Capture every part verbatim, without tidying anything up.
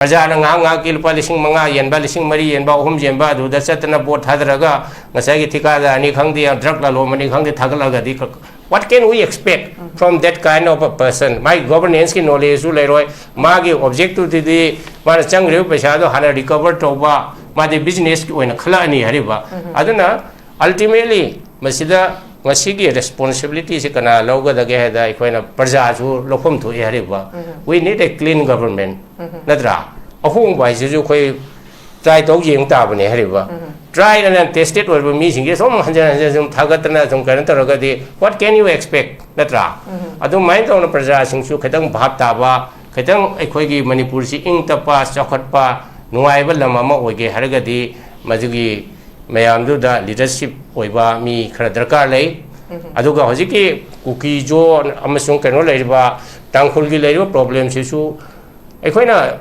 ꯄ꯭ꯔꯖꯥꯅ ꯉꯥꯏꯍꯥꯛ ꯉꯥꯏꯍꯥꯛꯀꯤ ꯂꯨꯄꯥ ꯂꯤꯁꯤꯡ ꯃꯉꯥ ꯌꯦꯟꯕ, ꯂꯤꯁꯤꯡ ꯃꯔꯤ ꯌꯦꯟꯕ, ꯑꯍꯨꯝ ꯌꯦꯟꯕ, ꯑꯗꯨꯗ ꯆꯠꯇꯅ ꯚꯣꯠ ꯊꯥꯗꯔꯒ ꯉꯁꯥꯏꯒꯤ ꯊꯤꯀꯥꯗꯥꯔꯅꯤ ꯈꯪꯗꯦ, ꯗ꯭ꯔꯒ ꯂꯂꯣꯟꯕꯅꯤ ꯈꯪꯗꯦ, ꯊꯥꯒꯠꯂꯒꯗꯤ what can we expect from that kind of a person? ꯃꯥꯒꯤ ꯒꯣꯕꯔꯅꯦꯟꯁꯀꯤ ꯅꯣꯂꯦꯖꯁꯨ ꯂꯩꯔꯣꯏ, ꯃꯥꯒꯤ ꯑꯣꯕꯖꯦꯛꯇꯤꯚꯇꯨꯗꯤ ꯃꯥꯅ ꯆꯪꯈ꯭ꯔꯤꯕ ꯄꯩꯁꯥꯗꯣ ꯍꯥꯟꯅ ꯔꯤꯀꯚꯔ ꯇꯧꯕ, ꯃꯥꯗꯤ ꯕꯤꯖꯤꯅꯦꯁꯀꯤ ꯑꯣꯏꯅ ꯈꯜꯂꯛꯑꯅꯤ ꯍꯥꯏꯔꯤꯕ꯫ ꯑꯗꯨꯅ ꯑꯜꯇꯤꯃꯦꯠꯂꯤ ꯃꯁꯤꯗ ꯉꯁꯤꯒꯤ ꯔꯦꯁꯄꯣꯟꯁꯤꯕꯤꯂꯤꯇꯤꯁꯤ ꯀꯅꯥ ꯂꯧꯒꯗꯒꯦ ꯍꯥꯏꯗ ꯑꯩꯈꯣꯏꯅ ꯄ꯭ꯔꯖꯥꯁꯨ ꯂꯧꯐꯝ ꯊꯣꯛꯏ ꯍꯥꯏꯔꯤꯕ꯫ We need a clean government, ꯅꯠꯇ꯭ꯔꯥ? ꯑꯍꯣꯡꯕ ꯍꯥꯏꯁꯤꯁꯨ ꯑꯩꯈꯣꯏ ꯇ꯭ꯔꯥꯏ ꯇꯧ ꯌꯦꯡ ꯇꯥꯕꯅꯦ ꯍꯥꯏꯔꯤꯕ꯫ ꯇ꯭ꯔꯥꯏ ꯑꯦꯟ ꯇꯦꯁꯇꯦꯠ ꯑꯣꯏꯔꯕ ꯃꯤꯁꯤꯡꯁꯦ ꯁꯨꯝ ꯍꯟꯖꯤꯟ ꯍꯟꯖꯤꯟ ꯁꯨꯝ ꯊꯥꯒꯠꯇꯅ ꯁꯨꯝ ꯀꯩꯅꯣ ꯇꯧꯔꯒꯗꯤ what can you expect, ꯅꯠꯇ꯭ꯔꯥ? ꯑꯗꯨꯃꯥꯏꯅ ꯇꯧꯅ ꯄ꯭ꯔꯖꯥꯁꯤꯡꯁꯨ ꯈꯤꯇꯪ ꯚꯥꯞ ꯇꯥꯕ, ꯈꯤꯇꯪ ꯑꯩꯈꯣꯏꯒꯤ ꯃꯅꯤꯄꯨꯔꯁꯤ ꯏꯪ ꯇꯞꯄ, ꯆꯥꯎꯈꯠꯄ, ꯅꯨꯡꯉꯥꯏꯕ ꯂꯝ ꯑꯃ ꯑꯣꯏꯒꯦ ꯍꯥꯏꯔꯒꯗꯤ ꯃꯗꯨꯒꯤ ꯃꯌꯥꯝꯗꯨꯗ ꯂꯤꯗꯔꯁꯤꯞ ꯑꯣꯏꯕ ꯃꯤ ꯈꯔ ꯗꯔꯀꯥꯔ ꯂꯩ꯫ ꯑꯗꯨꯒ ꯍꯧꯖꯤꯛꯀꯤ ꯀꯨꯀꯤ ꯖꯣ ꯑꯃꯁꯨꯡ ꯀꯩꯅꯣ ꯂꯩꯔꯤꯕ ꯇꯥꯡꯈꯨꯜꯒꯤ ꯂꯩꯔꯤꯕ ꯄ꯭ꯔꯣꯕ꯭ꯂꯦꯝꯁꯤꯁꯨ ꯑꯩꯈꯣꯏꯅ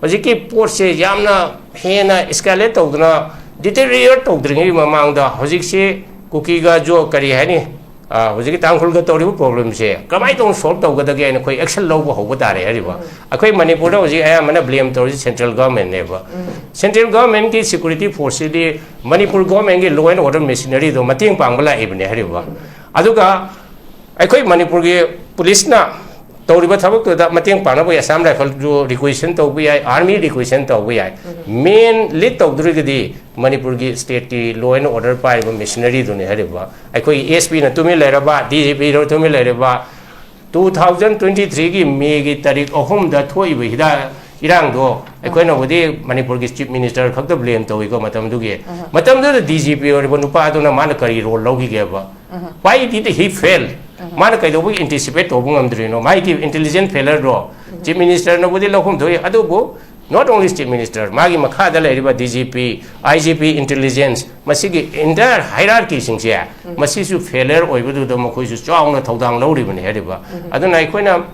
ꯍꯧꯖꯤꯛꯀꯤ ꯄꯣꯠꯁꯦ ꯌꯥꯝꯅ ꯍꯦꯟꯅ ꯏꯁꯀꯦꯂꯦꯠ ꯇꯧꯗꯅ ꯗꯤꯇꯦꯔꯤꯌꯔ ꯇꯧꯗ꯭ꯔꯤꯉꯩꯒꯤ ꯃꯃꯥꯡꯗ ꯍꯧꯖꯤꯛꯁꯤ ꯀꯨꯀꯤꯒ ꯖꯣ ꯀꯔꯤ ꯍꯥꯏꯅꯤ, ꯑ, ꯍꯧꯖꯤꯛꯀꯤ ꯇꯥꯡꯈꯨꯜꯒ ꯇꯧꯔꯤꯕ ꯄ꯭ꯔꯣꯕ꯭ꯂꯦꯝꯁꯦ ꯀꯃꯥꯏꯅ ꯇꯧꯅ ꯁꯣꯜꯕ ꯇꯧꯒꯗꯒꯦ ꯍꯥꯏꯅ ꯑꯩꯈꯣꯏ ꯑꯦꯛꯁꯟ ꯂꯧꯕ ꯍꯧꯕ ꯇꯥꯔꯦ ꯍꯥꯏꯔꯤꯕ꯫ ꯑꯩꯈꯣꯏ ꯃꯅꯤꯄꯨꯔꯗ ꯍꯧꯖꯤꯛ ꯑꯌꯥꯝꯕꯅ ꯕ꯭ꯂꯦꯝ ꯇꯧꯔꯤꯁꯤ ꯁꯦꯟꯇ꯭ꯔꯦꯜ ꯒꯚꯔꯟꯃꯦꯟꯅꯦꯕ꯫ ꯁꯦꯟꯇ꯭ꯔꯦꯜ ꯒꯚꯔꯟꯃꯦꯟꯒꯤ ꯁꯦꯀ꯭ꯌꯨꯔꯤꯇꯤ ꯐꯣꯔꯁꯁꯤꯗꯤ ꯃꯅꯤꯄꯨꯔ ꯒꯚꯔꯟꯃꯦꯟꯒꯤ ꯂꯣ ꯑꯦꯟ ꯑꯣꯔꯗꯔ ꯃꯦꯁꯤꯅꯔꯤꯗꯣ ꯃꯇꯦꯡ ꯄꯥꯡꯕ ꯂꯥꯛꯏꯕꯅꯦ ꯍꯥꯏꯔꯤꯕ꯫ ꯑꯗꯨꯒ ꯑꯩꯈꯣꯏ ꯃꯅꯤꯄꯨꯔꯒꯤ ꯄꯨꯂꯤꯁꯅ ꯇꯧꯔꯤꯕ ꯊꯕꯛꯇꯨꯗ ꯃꯇꯦꯡ ꯄꯥꯡꯅꯕ ꯑꯁꯥꯝ ꯔꯥꯏꯐꯜꯁꯨ ꯔꯤꯀ꯭ꯋꯦꯁꯟ ꯇꯧꯕ ꯌꯥꯏ, ꯑꯥꯔꯃꯤ ꯔꯤꯀ꯭ꯋꯦꯁꯟ ꯇꯧꯕ ꯌꯥꯏ꯫ ꯃꯦꯟ ꯂꯤꯗ ꯇꯧꯗꯣꯔꯤꯒꯗꯤ ꯃꯅꯤꯄꯨꯔꯒꯤ ꯁ꯭ꯇꯦꯠꯀꯤ ꯂꯣ ꯑꯦꯟ ꯑꯣꯔꯗꯔ ꯄꯥꯏꯔꯤꯕ ꯃꯦꯁꯤꯅꯔꯤꯗꯨꯅꯤ ꯍꯥꯏꯔꯤꯕ꯫ ꯑꯩꯈꯣꯏꯒꯤ ꯑꯦꯁ ꯄꯤꯅ ꯇꯨꯃꯤꯟ ꯂꯩꯔꯕ, ꯗꯤ ꯖꯤ ꯄꯤꯅ ꯇꯨꯃꯤꯟ ꯂꯩꯔꯕ, ꯇꯨ ꯊꯥꯎꯖꯟ ꯇ꯭ꯋꯦꯟꯇꯤ ꯊ꯭ꯔꯤꯒꯤ ꯃꯦꯒꯤ ꯇꯥꯔꯤꯛ ꯑꯍꯨꯝꯗ ꯊꯣꯛꯏꯕ ꯍꯤꯗꯥꯛ ꯏꯔꯥꯡꯗꯣ ꯑꯩꯈꯣꯏꯅꯕꯨꯗꯤ ꯃꯅꯤꯄꯨꯔꯒꯤ ꯆꯤꯐ ꯃꯤꯅꯤꯁꯇꯔ ꯈꯛꯇ ꯕ꯭ꯂꯦꯝ ꯇꯧꯏꯀꯣ ꯃꯇꯝꯗꯨꯒꯤ꯫ ꯃꯇꯝꯗꯨꯗ ꯗꯤ ꯖꯤ ꯄꯤ ꯑꯣꯏꯔꯤꯕ ꯅꯨꯄꯥꯗꯨꯅ ꯃꯥꯅ ꯀꯔꯤ role ꯂꯧꯈꯤꯒꯦꯕ? Why did he fail? ꯃꯥꯅ ꯀꯩꯗꯧꯕꯒꯤ ꯑꯦꯟꯇꯤꯁꯤꯄꯦꯠ ꯇꯧꯕ ꯉꯝꯗ꯭ꯔꯤꯅꯣ? ꯃꯥꯒꯤ ꯏꯟꯇꯦꯂꯤꯖꯦꯟ ꯐꯦꯂꯔꯗꯣ ꯆꯤꯐ ꯃꯤꯅꯤꯁꯇꯔꯅꯕꯨꯗꯤ ꯂꯧꯐꯝ ꯊꯣꯛꯏ, ꯑꯗꯨꯕꯨ not only chief minister, ꯃꯥꯒꯤ ꯃꯈꯥꯗ ꯂꯩꯔꯤꯕ ꯗꯤ ꯖꯤ ꯄꯤ, ꯑꯥꯏ ꯖꯤ ꯄꯤ, ꯏꯟꯇꯦꯂꯤꯖꯦꯟꯁ, ꯃꯁꯤꯒꯤ ꯏꯟꯇꯥꯌꯔ ꯍꯥꯏꯔꯥꯔꯀꯤꯁꯤꯡꯁꯦ ꯃꯁꯤꯁꯨ ꯐꯦꯂꯔ ꯑꯣꯏꯕꯗꯨꯗ ꯃꯈꯣꯏꯁꯨ ꯆꯥꯎꯅ ꯊꯧꯗꯥꯡ ꯂꯧꯔꯤꯕꯅꯤ ꯍꯥꯏꯔꯤꯕ꯫ ꯑꯗꯨꯅ ꯑꯩꯈꯣꯏꯅ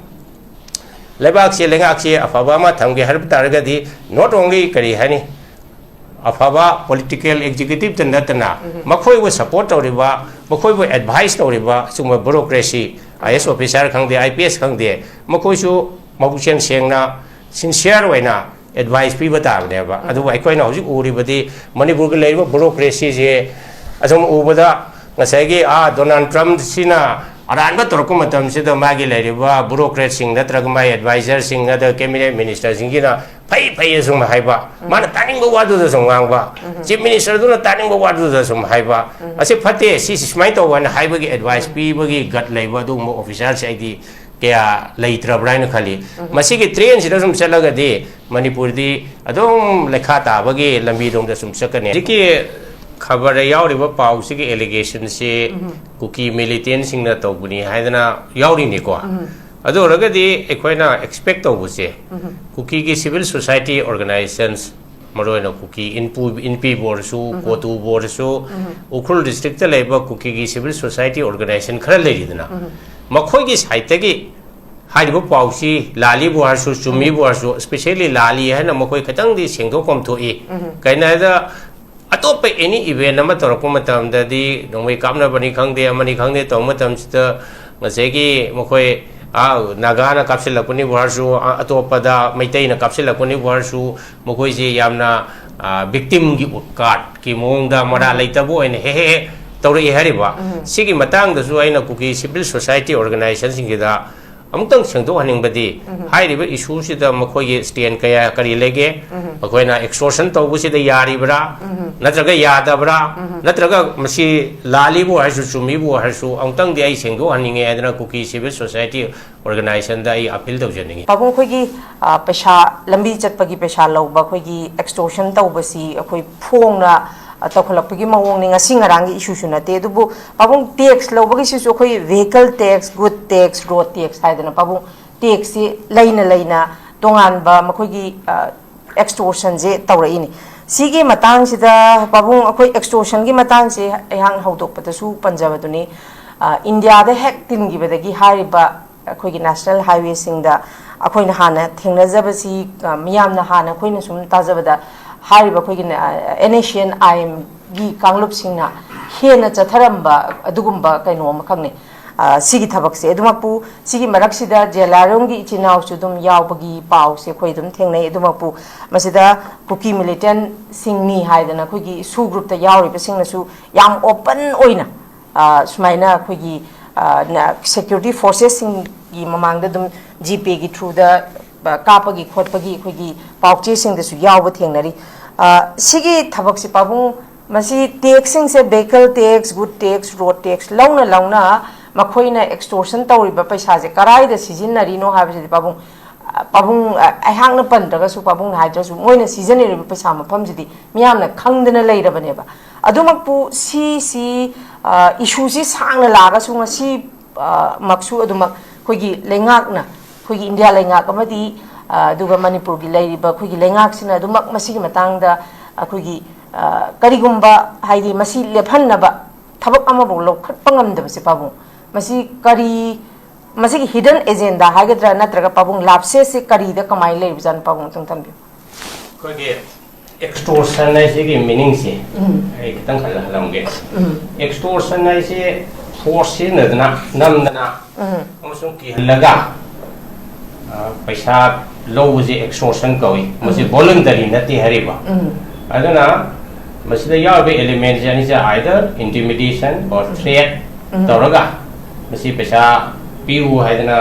ꯂꯩꯕꯥꯛꯁꯦ, ꯂꯩꯉꯥꯛꯁꯦ ꯑꯐꯕ ꯑꯃ ꯊꯝꯒꯦ ꯍꯥꯏꯕ ꯇꯥꯔꯒꯗꯤ not only ꯀꯔꯤ ꯍꯥꯏꯅꯤ, ꯑꯐꯕ ꯄꯣꯂꯤꯇꯤꯀꯦꯜ ꯑꯦꯛꯖꯤꯀ꯭ꯌꯨꯇꯤꯚꯇ ꯅꯠꯇꯅ ꯃꯈꯣꯏꯕꯨ ꯁꯄꯣꯔꯠ ꯇꯧꯔꯤꯕ, ꯃꯈꯣꯏꯕꯨ ꯑꯦꯗꯚꯥꯏꯁ ꯇꯧꯔꯤꯕ ꯁꯤꯒꯨꯝꯕ ꯕ꯭ꯌꯨꯔꯣꯀ꯭ꯔꯦꯁꯤ, ꯑꯥꯏ ꯑꯦꯁ ꯑꯣꯐꯤꯁꯥꯔ ꯈꯪꯗꯦ, ꯑꯥꯏ ꯄꯤ ꯑꯦꯁ ꯈꯪꯗꯦ, ꯃꯈꯣꯏꯁꯨ ꯃꯕꯨꯛꯆꯦꯜ ꯁꯦꯡꯅ ꯁꯤꯟꯁꯤꯌꯔ ꯑꯣꯏꯅ ꯑꯦꯗꯚꯥꯏꯁ ꯄꯤꯕ ꯇꯥꯕꯅꯦꯕ꯫ ꯑꯗꯨꯕꯨ ꯑꯩꯈꯣꯏꯅ ꯍꯧꯖꯤꯛ ꯎꯔꯤꯕꯗꯤ ꯃꯅꯤꯄꯨꯔꯒꯤ ꯂꯩꯔꯤꯕ ꯕ꯭ꯌꯨꯔꯣꯀ꯭ꯔꯦꯁꯤꯁꯦ ꯑꯁꯨꯝ ꯎꯕꯗ ꯉꯁꯥꯏꯒꯤ ꯑꯥ ꯗꯣꯅꯥꯜꯗ ꯇ꯭ꯔꯝꯞꯁꯤꯅ ꯑꯔꯥꯟꯕ ꯇꯧꯔꯛꯄ ꯃꯇꯝꯁꯤꯗ ꯃꯥꯒꯤ ꯂꯩꯔꯤꯕ ꯕ꯭ꯌꯨꯔꯣꯀ꯭ꯔꯦꯠꯁꯤꯡ ꯅꯠꯇ꯭ꯔꯒ ꯃꯥꯒꯤ ꯑꯦꯗꯚꯥꯏꯖꯔꯁꯤꯡ ꯅꯠꯇ꯭ꯔꯒ ꯀꯦꯕꯤꯅꯦꯠ ꯃꯤꯅꯤꯁꯇꯔꯁꯤꯡꯁꯤꯅ ꯐꯩ ꯐꯩ ꯑꯁꯨꯝ ꯍꯥꯏꯕ, ꯃꯥꯅ ꯇꯥꯅꯤꯡꯕ ꯋꯥꯗꯨꯗ ꯁꯨꯝ ꯉꯥꯡꯕ, ꯆꯤꯐ ꯃꯤꯅꯤꯁꯇꯔꯗꯨꯅ ꯇꯥꯅꯤꯡꯕ ꯋꯥꯗꯨꯗ ꯁꯨꯝ ꯍꯥꯏꯕ, ꯑꯁꯤ ꯐꯠꯇꯦ, ꯁꯤꯁꯤ ꯁꯨꯃꯥꯏꯅ ꯇꯧꯕ ꯍꯥꯏꯅ ꯍꯥꯏꯕꯒꯤ ꯑꯦꯗꯚꯥꯏꯁ ꯄꯤꯕꯒꯤ ꯒꯠ ꯂꯩꯕ ꯑꯗꯨꯒꯨꯝꯕ ꯑꯣꯐꯤꯁꯥꯔꯁꯦ ꯑꯩꯗꯤ ꯀꯌꯥ ꯂꯩꯇ꯭ꯔꯕ꯭ꯔꯥ ꯍꯥꯏꯅ ꯈꯜꯂꯤ꯫ ꯃꯁꯤꯒꯤ ꯇ꯭ꯔꯦꯟꯁꯤꯗ ꯁꯨꯝ ꯆꯠꯂꯒꯗꯤ ꯃꯅꯤꯄꯨꯔꯗꯤ ꯑꯗꯨꯝ ꯂꯩꯈꯥ ꯇꯥꯕꯒꯤ ꯂꯝꯕꯤꯔꯣꯝꯗ ꯁꯨꯝ ꯆꯠꯀꯅꯤ꯫ ꯍꯧꯖꯤꯛꯀꯤ ꯈꯕꯔꯗ ꯌꯥꯎꯔꯤꯕ ꯄꯥꯎꯁꯤꯒꯤ ꯑꯦꯂꯤꯒꯦꯁꯟꯁꯤ ꯀꯨꯀꯤ ꯃꯤꯂꯤꯇꯦꯟꯁꯤꯡꯅ ꯇꯧꯕꯅꯤ ꯍꯥꯏꯗꯅ ꯌꯥꯎꯔꯤꯅꯤꯀꯣ꯫ ꯑꯗꯨ ꯑꯣꯏꯔꯒꯗꯤ ꯑꯩꯈꯣꯏꯅ ꯑꯦꯛꯁꯄꯦꯛ ꯇꯧꯕꯁꯦ, ꯀꯨꯀꯤꯒꯤ ꯁꯤꯚꯤꯜ ꯁꯣꯁꯥꯏꯇꯤ ꯑꯣꯔꯒꯅꯥꯏꯖꯦꯁꯟꯁ, ꯃꯔꯨꯑꯣꯏꯅ ꯀꯨꯀꯤ ꯏꯟꯄꯨ-, ꯏꯟꯄꯤꯕꯨ ꯑꯣꯏꯔꯁꯨ, ꯀꯣꯇꯨꯕꯨ ꯑꯣꯏꯔꯁꯨ, ꯎꯈ꯭ꯔꯨꯜ ꯗꯤꯁꯇ꯭ꯔꯤꯛꯇ ꯂꯩꯕ ꯀꯨꯀꯤꯒꯤ ꯁꯤꯚꯤꯜ ꯁꯣꯁꯥꯏꯇꯤ ꯑꯣꯔꯒꯅꯥꯏꯖꯦꯁꯟ ꯈꯔ ꯂꯩꯔꯤꯗꯅ, ꯃꯈꯣꯏꯒꯤ ꯁꯥꯏꯠꯇꯒꯤ ꯍꯥꯏꯔꯤꯕ ꯄꯥꯎꯁꯤ ꯂꯥꯜꯂꯤꯕꯨ ꯍꯥꯏꯔꯁꯨ, ꯆꯨꯝꯃꯤꯕꯨ ꯍꯥꯏꯔꯁꯨ, ꯁ꯭ꯄꯦꯁꯦꯜꯂꯤ ꯂꯥꯜꯂꯤ ꯍꯥꯏꯅ ꯃꯈꯣꯏ ꯈꯤꯇꯪꯗꯤ ꯁꯦꯡꯗꯣꯛꯐꯝ ꯊꯣꯛꯏ꯫ ꯀꯩꯅꯣ ꯍꯥꯏꯗ, ꯑꯇꯣꯞꯄ ꯑꯦꯅꯤ ꯏꯚꯦꯟ ꯑꯃ ꯇꯧꯔꯛꯄ ꯃꯇꯝꯗꯗꯤ, ꯅꯣꯡꯃꯩ ꯀꯥꯞꯅꯕꯅꯤ ꯈꯪꯗꯦ, ꯑꯃꯅꯤ ꯈꯪꯗꯦ, ꯇꯧꯕ ꯃꯇꯝꯁꯤꯗ ꯉꯁꯥꯏꯒꯤ ꯃꯈꯣꯏ, ꯑꯥ, ꯅꯥꯒꯥꯅ ꯀꯥꯞꯁꯤꯜꯂꯛꯄꯅꯤꯕꯨ ꯍꯥꯏꯔꯁꯨ, ꯑꯥ, ꯑꯇꯣꯞꯄꯗ ꯃꯩꯇꯩꯅ ꯀꯥꯞꯁꯤꯜꯂꯛꯄꯅꯤꯕꯨ ꯍꯥꯏꯔꯁꯨ, ꯃꯈꯣꯏꯁꯤ ꯌꯥꯝꯅ, ꯑꯥ, ꯚꯤꯛꯇꯤꯝꯒꯤ ꯀꯥꯔꯠꯀꯤ ꯃꯑꯣꯡꯗ ꯃꯔꯥꯜ ꯂꯩꯇꯕ ꯑꯣꯏꯅ ꯍꯦꯛ ꯍꯦꯛ ꯍꯦꯛ ꯇꯧꯔꯛꯏ ꯍꯥꯏꯔꯤꯕ꯫ ꯁꯤꯒꯤ ꯃꯇꯥꯡꯗꯁꯨ ꯑꯩꯅ ꯀꯨꯀꯤ ꯁꯤꯚꯤꯜ ꯁꯣꯁꯥꯏꯇꯤ ꯑꯣꯔꯒꯅꯥꯏꯖꯦꯁꯟꯁꯤꯡꯁꯤꯗ ꯑꯃꯨꯛꯇꯪ ꯁꯦꯡꯗꯣꯛꯍꯟꯅꯤꯡꯕꯗꯤ, ꯍꯥꯏꯔꯤꯕ ꯏꯁꯨꯁꯤꯗ ꯃꯈꯣꯏꯒꯤ ꯁ꯭ꯇꯦꯟ ꯀꯌꯥ ꯀꯔꯤ ꯂꯩꯒꯦ? ꯃꯈꯣꯏꯅ ꯑꯦꯛꯁꯇꯣꯔꯁꯟ ꯇꯧꯕꯁꯤꯗ ꯌꯥꯔꯤꯕ꯭ꯔꯥ? ꯅꯠꯇ꯭ꯔꯒ ꯌꯥꯗꯕ꯭ꯔꯥ? ꯅꯠꯇ꯭ꯔꯒ ꯃꯁꯤ ꯂꯥꯜꯂꯤꯕꯨ ꯍꯥꯏꯔꯁꯨ, ꯆꯨꯝꯃꯤꯕꯨ ꯍꯥꯏꯔꯁꯨ, ꯑꯃꯨꯛꯇꯪꯗꯤ ꯑꯩ ꯁꯦꯡꯗꯣꯛꯍꯟꯅꯤꯡꯉꯦ ꯍꯥꯏꯗꯅ ꯀꯨꯀꯤ ꯁꯤꯚꯤꯜ ꯁꯣꯁꯥꯏꯇꯤ ꯑꯣꯔꯒꯅꯥꯏꯖꯦꯁꯟꯗ ꯑꯩ ꯑꯄꯤꯜ ꯇꯧꯖꯅꯤꯡꯉꯤ꯫ ꯄꯥꯕꯨꯡ, ꯑꯩꯈꯣꯏꯒꯤ, ꯑ, ꯄꯩꯁꯥ, ꯂꯝꯕꯤ ꯆꯠꯄꯒꯤ ꯄꯩꯁꯥ ꯂꯧꯕ, ꯑꯩꯈꯣꯏꯒꯤ ꯑꯦꯛꯁꯇꯣꯔꯁꯟ ꯇꯧꯕꯁꯤ ꯑꯩꯈꯣꯏ ꯐꯣꯡꯅ, ꯑ, ꯇꯧꯈꯠꯂꯛꯄꯒꯤ ꯃꯑꯣꯡꯅꯤ, ꯉꯁꯤ ꯉꯔꯥꯡꯒꯤ ꯏꯁꯨꯁꯨ ꯅꯠꯇꯦ꯫ ꯑꯗꯨꯕꯨ ꯄꯥꯕꯨꯡ, ꯇꯦꯛꯁ ꯂꯧꯕꯒꯤꯁꯤꯁꯨ ꯑꯩꯈꯣꯏ vehicle tax, good tax, road tax ꯍꯥꯏꯗꯅ ꯄꯥꯕꯨꯡ, ꯇꯦꯛꯁꯁꯤ ꯂꯩꯅ ꯂꯩꯅ ꯇꯣꯉꯥꯟꯕ ꯃꯈꯣꯏꯒꯤ, ꯑ, ꯑꯦꯛꯁꯇꯣꯔꯁꯟꯁꯦ ꯇꯧꯔꯛꯏꯅꯤ꯫ ꯁꯤꯒꯤ ꯃꯇꯥꯡꯁꯤꯗ ꯄꯥꯕꯨꯡ, ꯑꯩꯈꯣꯏ ꯑꯦꯛꯁꯇꯣꯔꯁꯟꯒꯤ ꯃꯇꯥꯡꯁꯦ ꯑꯩꯍꯥꯛꯅ ꯍꯧꯗꯣꯛꯄꯗꯁꯨ ꯄꯟꯖꯕꯗꯨꯅꯤ꯫ ꯑ, ꯏꯟꯗꯤꯌꯥꯗ ꯍꯦꯛ ꯇꯤꯟꯈꯤꯕꯗꯒꯤ ꯍꯥꯏꯔꯤꯕ ꯑꯩꯈꯣꯏꯒꯤ ꯅꯦꯁꯅꯦꯜ ꯍꯥꯏꯋꯦꯁꯤꯡꯗ ꯑꯩꯈꯣꯏꯅ ꯍꯥꯟꯅ ꯊꯦꯡꯅꯖꯕꯁꯤ, ꯑ, ꯃꯤꯌꯥꯝꯅ ꯍꯥꯟꯅ ꯑꯩꯈꯣꯏꯅ ꯁꯨꯝ ꯇꯥꯖꯕꯗ ꯍꯥꯏꯔꯤꯕ ꯑꯩꯈꯣꯏꯒꯤ, ꯑ, ꯑꯦꯟ ꯑꯦꯁ ꯑꯦꯟ ꯑꯥꯏ ꯑꯦꯝꯒꯤ ꯀꯥꯡꯂꯨꯞꯁꯤꯡꯅ ꯍꯦꯟꯅ ꯆꯠꯊꯔꯝꯕ ꯑꯗꯨꯒꯨꯝꯕ ꯀꯩꯅꯣ ꯑꯃꯈꯛꯅꯤ꯫ ꯑ, ꯁꯤꯒꯤ ꯊꯕꯛꯁꯦ꯫ ꯑꯗꯨꯃꯛꯄꯨ ꯁꯤꯒꯤ ꯃꯔꯛꯁꯤꯗ ꯖꯦꯂꯥꯔꯣꯝꯒꯤ ꯏꯆꯤꯟ ꯏꯅꯥꯎꯁꯨ ꯑꯗꯨꯝ ꯌꯥꯎꯕꯒꯤ ꯄꯥꯎꯁꯦ ꯑꯩꯈꯣꯏ ꯑꯗꯨꯝ ꯊꯦꯡꯅꯩ꯫ ꯑꯗꯨꯃꯛꯄꯨ ꯃꯁꯤꯗ ꯀꯨꯀꯤ ꯃꯤꯂꯤꯇꯦꯟꯁꯤꯡꯅꯤ ꯍꯥꯏꯗꯅ ꯑꯩꯈꯣꯏꯒꯤ ꯏꯁꯨ ꯒ꯭ꯔꯨꯞꯇ ꯌꯥꯎꯔꯤꯕꯁꯤꯡꯅꯁꯨ ꯌꯥꯝ ꯑꯣꯄꯟ ꯑꯣꯏꯅ, ꯑ, ꯁꯨꯃꯥꯏꯅ ꯑꯩꯈꯣꯏꯒꯤ, ꯑ, ꯅ-, ꯁꯦꯀ꯭ꯌꯨꯔꯤꯇꯤ ꯐꯣꯔꯁꯦꯁꯁꯤꯡꯒꯤ ꯃꯃꯥꯡꯗ ꯑꯗꯨꯝ ꯖꯤꯄꯦꯒꯤ ꯊ꯭ꯔꯨꯗ, ꯑ, ꯀꯥꯞꯄꯒꯤ ꯈꯣꯠꯄꯒꯤ ꯑꯩꯈꯣꯏꯒꯤ ꯄꯥꯎꯆꯦꯁꯤꯡꯗꯁꯨ ꯌꯥꯎꯕ ꯊꯦꯡꯅꯔꯤ꯫ ꯑ, ꯁꯤꯒꯤ ꯊꯕꯛꯁꯤ ꯄꯥꯕꯨꯡ, ꯃꯁꯤ ꯇꯦꯛꯁꯁꯤꯡꯁꯦ, vehicle tax, good tax, road tax ꯂꯧꯅ ꯂꯧꯅ ꯃꯈꯣꯏꯅ ꯑꯦꯛꯁꯇꯣꯔꯁꯟ ꯇꯧꯔꯤꯕ ꯄꯩꯁꯥꯁꯦ ꯀꯔꯥꯏꯗ ꯁꯤꯖꯤꯟꯅꯔꯤꯅꯣ ꯍꯥꯏꯕꯁꯤꯗꯤ ꯄꯥꯕꯨꯡ, ꯑ, ꯄꯥꯕꯨꯡ, ꯑ, ꯑꯩꯍꯥꯛꯅ ꯄꯟꯗ꯭ꯔꯒꯁꯨ ꯄꯥꯕꯨꯡꯅ ꯍꯥꯏꯗ꯭ꯔꯁꯨ ꯃꯣꯏꯅ ꯁꯤꯖꯤꯟꯅꯔꯤꯕ ꯄꯩꯁꯥ ꯃꯐꯝꯁꯤꯗꯤ ꯃꯤꯌꯥꯝꯅ ꯈꯪꯗꯅ ꯂꯩꯔꯕꯅꯦꯕ꯫ ꯑꯗꯨꯃꯛꯄꯨ ꯁꯤꯁꯤ, ꯑ, ꯏꯁꯨꯁꯤ ꯁꯥꯡꯅ ꯂꯥꯛꯑꯒꯁꯨ ꯉꯁꯤ, ꯑ, ꯃꯛꯁꯨ ꯑꯗꯨꯃꯛ ꯑꯩꯈꯣꯏꯒꯤ ꯂꯩꯉꯥꯛꯅ, ꯑꯩꯈꯣꯏꯒꯤ ꯏꯟꯗꯤꯌꯥ ꯂꯩꯉꯥꯛ ꯑꯃꯗꯤ, ꯑ, ꯑꯗꯨꯒ ꯃꯅꯤꯄꯨꯔꯒꯤ ꯂꯩꯔꯤꯕ ꯑꯩꯈꯣꯏꯒꯤ ꯂꯩꯉꯥꯛꯁꯤꯅ ꯑꯗꯨꯃꯛ ꯃꯁꯤꯒꯤ ꯃꯇꯥꯡꯗ ꯑꯩꯈꯣꯏꯒꯤ, ꯑ, ꯀꯔꯤꯒꯨꯝꯕ, ꯍꯥꯏꯗꯤ, ꯃꯁꯤ ꯂꯦꯞꯍꯟꯅꯕ ꯊꯕꯛ ꯑꯃꯐꯥꯎ ꯂꯧꯈꯠꯄ ꯉꯝꯗꯕꯁꯦ ꯄꯥꯕꯨꯡ, ꯃꯁꯤ ꯀꯔꯤ, ꯃꯁꯤꯒꯤ ꯍꯤꯗꯟ ꯑꯦꯖꯦꯟꯗꯥ ꯍꯥꯏꯒꯗ꯭ꯔꯥ, ꯅꯠꯇ꯭ꯔꯒ ꯄꯥꯕꯨꯡ ꯂꯥꯞꯁꯦꯁꯁꯦ ꯀꯔꯤꯗ ꯀꯃꯥꯏꯅ ꯂꯩꯕꯖꯥꯠꯅꯣ, ꯄꯥꯕꯨꯡ ꯑꯝꯇꯪ ꯊꯝꯕꯤꯌꯨ꯫ ꯑꯩꯈꯣꯏꯒꯤ ꯑꯦꯛꯁꯇꯣꯔꯁꯟ ꯍꯥꯏꯁꯤꯒꯤ ꯃꯤꯅꯤꯡꯁꯦ ꯎꯝ꯫ ꯑꯩ ꯈꯤꯇꯪ ꯍꯜꯂ ꯍꯜꯂꯝꯒꯦ꯫ ꯎꯝ꯫ ꯑꯦꯛꯁꯇꯣꯔꯁꯟ ꯍꯥꯏꯁꯦ ꯐꯣꯔꯁ ꯁꯤꯖꯤꯟꯅꯗꯅ, ꯅꯝꯗꯅ, ꯎꯝ꯫ ꯑꯃꯁꯨꯡ ꯀꯤꯍꯜꯂꯒ, ꯑ, ꯄꯩꯁꯥ ꯂꯧꯕꯁꯦ ꯑꯦꯛꯁꯇꯣꯔꯁꯟ ꯀꯧꯏ꯫ ꯃꯁꯤ ꯎꯝ꯫ ꯚꯣꯂꯨꯟꯇꯔꯤ ꯅꯠꯇꯦ ꯍꯥꯏꯔꯤꯕ꯫ ꯎꯝ꯫ ꯑꯗꯨꯅ ꯃꯁꯤꯗ ꯌꯥꯎꯔꯤꯕ ꯑꯦꯂꯤꯃꯦꯟꯁꯦ ꯑꯅꯤꯁꯦ either intimidation or threat ꯎꯝ꯫ ꯇꯧꯔꯒ ꯃꯁꯤ ꯄꯩꯁꯥ ꯄꯤꯌꯨ ꯍꯥꯏꯗꯅ,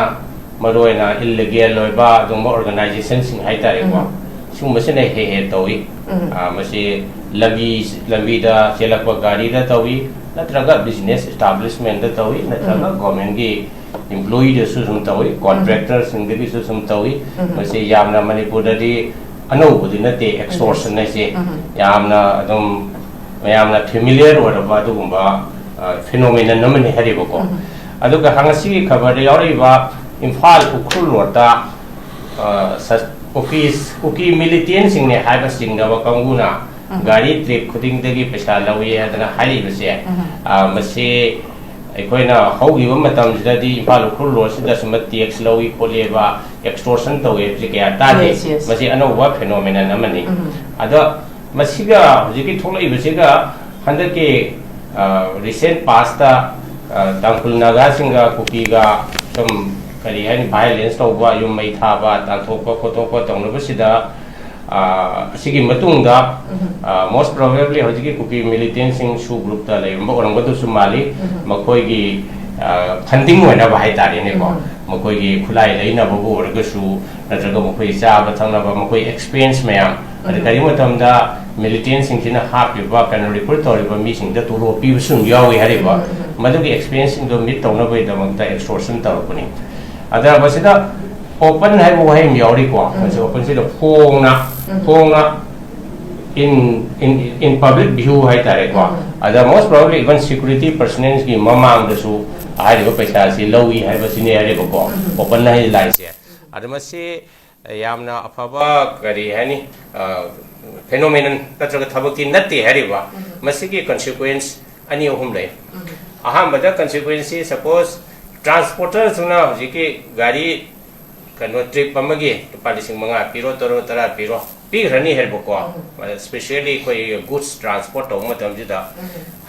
ꯃꯔꯨꯑꯣꯏꯅ ꯏꯜꯂꯤꯒꯦꯜ ꯑꯣꯏꯕ ꯑꯗꯨꯒꯨꯝꯕ ꯑꯣꯔꯒꯅꯥꯏꯖꯦꯁꯟꯁꯤꯡ ꯍꯥꯏꯇꯥꯔꯦꯀꯣ, ꯎꯝ꯫ ꯁꯤꯒꯨꯝꯕꯁꯤꯅ ꯍꯦꯛ ꯍꯦꯛ ꯇꯧꯏ꯫ ꯎꯝ꯫ ꯑ, ꯃꯁꯤ ꯂꯝꯕꯤ, ꯂꯝꯕꯤꯗ ꯆꯦꯜꯂꯛꯄ ꯒꯥꯔꯤꯗ ꯇꯧꯏ, ꯅꯠꯇ꯭ꯔꯒ ꯕꯤꯖꯤꯅꯦꯁ ꯏꯁꯇꯥꯕ꯭ꯂꯤꯁꯃꯦꯟꯗ ꯇꯧꯏ, ꯅꯠꯇ꯭ꯔꯒ ꯎꯝ꯫ ꯒꯣꯔꯃꯦꯟꯒꯤ ꯏꯝꯄ꯭ꯂꯣꯌꯤꯗꯁꯨ ꯁꯨꯝ ꯇꯧꯏ, ꯀꯣꯟꯇ꯭ꯔꯦꯛꯇꯔꯁꯤꯡꯗꯒꯤꯁꯨ ꯁꯨꯝ ꯇꯧꯏ꯫ ꯎꯝ꯫ ꯃꯁꯤ ꯌꯥꯝꯅ ꯃꯅꯤꯄꯨꯔꯗꯗꯤ ꯑꯅꯧꯕꯗꯤ ꯅꯠꯇꯦ ꯑꯦꯛꯁꯇꯣꯔꯁꯟ ꯍꯥꯏꯁꯦ꯫ ꯎꯝ꯫ ꯌꯥꯝꯅ ꯑꯗꯨꯝ ꯃꯌꯥꯝꯅ ꯐꯦꯃꯤꯂꯤꯌꯔ ꯑꯣꯏꯔꯕ ꯑꯗꯨꯒꯨꯝꯕ, ꯑ, ꯐꯤꯅꯣꯃꯤꯅꯟ ꯑꯃꯅꯤ ꯍꯥꯏꯔꯤꯕꯀꯣ꯫ ꯎꯝ꯫ ꯑꯗꯨꯒ ꯉꯁꯤꯒꯤ ꯈꯕꯔꯗ ꯌꯥꯎꯔꯛꯏꯕ ꯏꯝꯐꯥꯜ ꯎꯈ꯭ꯔꯨꯜ ꯔꯣꯗꯇ, ꯑ, ꯁ-, ꯀꯨꯀꯤꯁ, ꯀꯨꯀꯤ ꯃꯤꯂꯤꯇꯦꯟꯁꯤꯡꯅꯦ ꯍꯥꯏꯕ ꯆꯤꯡꯅꯕ ꯀꯥꯡꯕꯨꯅ ꯎꯝ꯫ ꯒꯥꯔꯤ ꯇ꯭ꯔꯤꯞ ꯈꯨꯗꯤꯡꯗꯒꯤ ꯄꯩꯁꯥ ꯂꯧꯏ ꯍꯥꯏꯗꯅ ꯍꯥꯏꯔꯤꯕꯁꯦ, ꯎꯝ꯫ ꯑ, ꯃꯁꯤ ꯑꯩꯈꯣꯏꯅ ꯍꯧꯈꯤꯕ ꯃꯇꯝꯁꯤꯗꯗꯤ ꯏꯝꯐꯥꯜ ꯎꯈ꯭ꯔꯨꯜ ꯔꯣꯗꯁꯤꯗ ꯁꯨꯝꯕ ꯇꯦꯛꯁ ꯂꯧꯏ ꯈꯣꯠꯂꯤꯕ, ꯑꯦꯛꯁꯇꯣꯔꯁꯟ ꯇꯧꯏ ꯍꯥꯏꯕꯁꯤ ꯀꯌꯥ ꯇꯥꯗꯦ꯫ Yes, yes. ꯃꯁꯤ ꯑꯅꯧꯕ ꯐꯦꯅꯣꯃꯤꯅꯟ ꯑꯃꯅꯤ꯫ ꯎꯝ꯫ ꯑꯗꯣ ꯃꯁꯤꯒ ꯍꯧꯖꯤꯛꯀꯤ ꯊꯣꯛꯂꯛꯏꯕꯁꯤꯒ ꯍꯟꯗꯛꯀꯤ, ꯑ, ꯔꯤꯁꯦꯟ ꯄꯥꯁꯇ ꯑ, ꯇꯥꯡꯈꯨꯜ ꯅꯥꯒꯥꯁꯤꯡꯒ ꯀꯨꯀꯤꯒ ꯁꯨꯝ, ꯀꯔꯤ ꯍꯥꯏꯅꯤ, violence ꯇꯧꯕ, ꯌꯨꯝ ꯃꯩ ꯊꯥꯕ, ꯇꯥꯟꯊꯣꯛꯄ ꯈꯣꯠꯇꯣꯛꯄ ꯇꯧꯅꯕꯁꯤꯗ, ꯑ, ꯑꯁꯤꯒꯤ ꯃꯇꯨꯡꯗ, ꯑ, most probably ꯍꯧꯖꯤꯛꯀꯤ ꯀꯨꯀꯤ militantꯁꯤꯡ ꯁꯨ groupꯇ ꯂꯩꯔꯝꯕ ꯑꯣꯏꯔꯝꯒꯗꯧꯁꯨ ꯃꯥꯜꯂꯤ꯫ ꯃꯈꯣꯏꯒꯤ, ꯑ, funding ꯑꯣꯏꯅꯕ ꯍꯥꯏꯇꯥꯔꯦꯅꯦꯀꯣ, ꯃꯈꯣꯏꯒꯤ ꯈꯨꯠꯂꯥꯏ ꯂꯩꯅꯕꯕꯨ ꯑꯣꯏꯔꯒꯁꯨ, ꯅꯠꯇ꯭ꯔꯒ ꯃꯈꯣꯏ ꯆꯥꯕ ꯊꯛꯅꯕ, ꯃꯈꯣꯏ expense ꯃꯌꯥꯝ, ꯑꯗ ꯀꯔꯤꯒꯨꯝꯕ ꯃꯇꯝꯗ militantꯁꯤꯡꯁꯤꯅ ꯍꯥꯞꯄꯤꯕ, ꯀꯩꯅꯣ, recruit ꯇꯧꯔꯤꯕ ꯃꯤꯁꯤꯡꯗ ꯇꯣꯂꯣꯞ ꯄꯤꯕꯁꯨ ꯑꯗꯨꯝ ꯌꯥꯎꯏ ꯍꯥꯏꯔꯤꯕ꯫ ꯃꯗꯨꯒꯤ expenseꯁꯤꯡꯗꯣ meet ꯇꯧꯅꯕꯒꯤꯗꯃꯛꯇ extortion ꯇꯧꯔꯛꯄꯅꯤ꯫ ꯑꯗ ꯃꯁꯤꯗ open ꯍꯥꯏꯕ ꯋꯥꯍꯩ ꯑꯃ ꯌꯥꯎꯔꯤꯀꯣ꯫ ꯃꯁꯤ openꯁꯤꯗ ꯐꯣꯡꯅ, ꯐꯣꯡꯅ in, in, in public view ꯍꯥꯏꯇꯥꯔꯦꯀꯣ꯫ ꯑꯗ most probably even security personnelꯒꯤ ꯃꯃꯥꯡꯗꯁꯨ ꯍꯥꯏꯔꯤꯕ ꯄꯩꯁꯥꯁꯤ ꯂꯧꯏ ꯍꯥꯏꯕꯁꯤꯅꯦ ꯍꯥꯏꯔꯤꯕꯀꯣ, open ꯍꯥꯏꯔꯤꯕ ꯂꯥꯏꯟꯁꯦ꯫ ꯑꯗ ꯃꯁꯤ ꯌꯥꯝꯅ ꯑꯐꯕ, ꯀꯔꯤ ꯍꯥꯏꯅꯤ, ꯑ, phenomenon ꯅꯠꯇ꯭ꯔꯒ ꯊꯕꯛꯇꯤ ꯅꯠꯇꯦ ꯍꯥꯏꯔꯤꯕ꯫ ꯃꯁꯤꯒꯤ consequence ꯑꯅꯤ ꯑꯍꯨꯝ ꯂꯩ꯫ ꯑꯍꯥꯟꯕꯗ consequenceꯁꯤ, suppose transporterꯗꯨꯅ ꯍꯧꯖꯤꯛꯀꯤ ꯒꯥꯔꯤ, ꯀꯩꯅꯣ, trip ꯑꯃꯒꯤ ꯂꯨꯄꯥ ꯂꯤꯁꯤꯡ ꯃꯉꯥ ꯄꯤꯔꯣ, ꯇꯔꯨꯛ, ꯇꯔꯥ ꯄꯤꯔꯣ, ꯄꯤꯈ꯭ꯔꯅꯤ ꯍꯥꯏꯔꯤꯕꯀꯣ꯫ Especially ꯑꯩꯈꯣꯏ goods transport ꯇꯧꯕ ꯃꯇꯝꯁꯤꯗ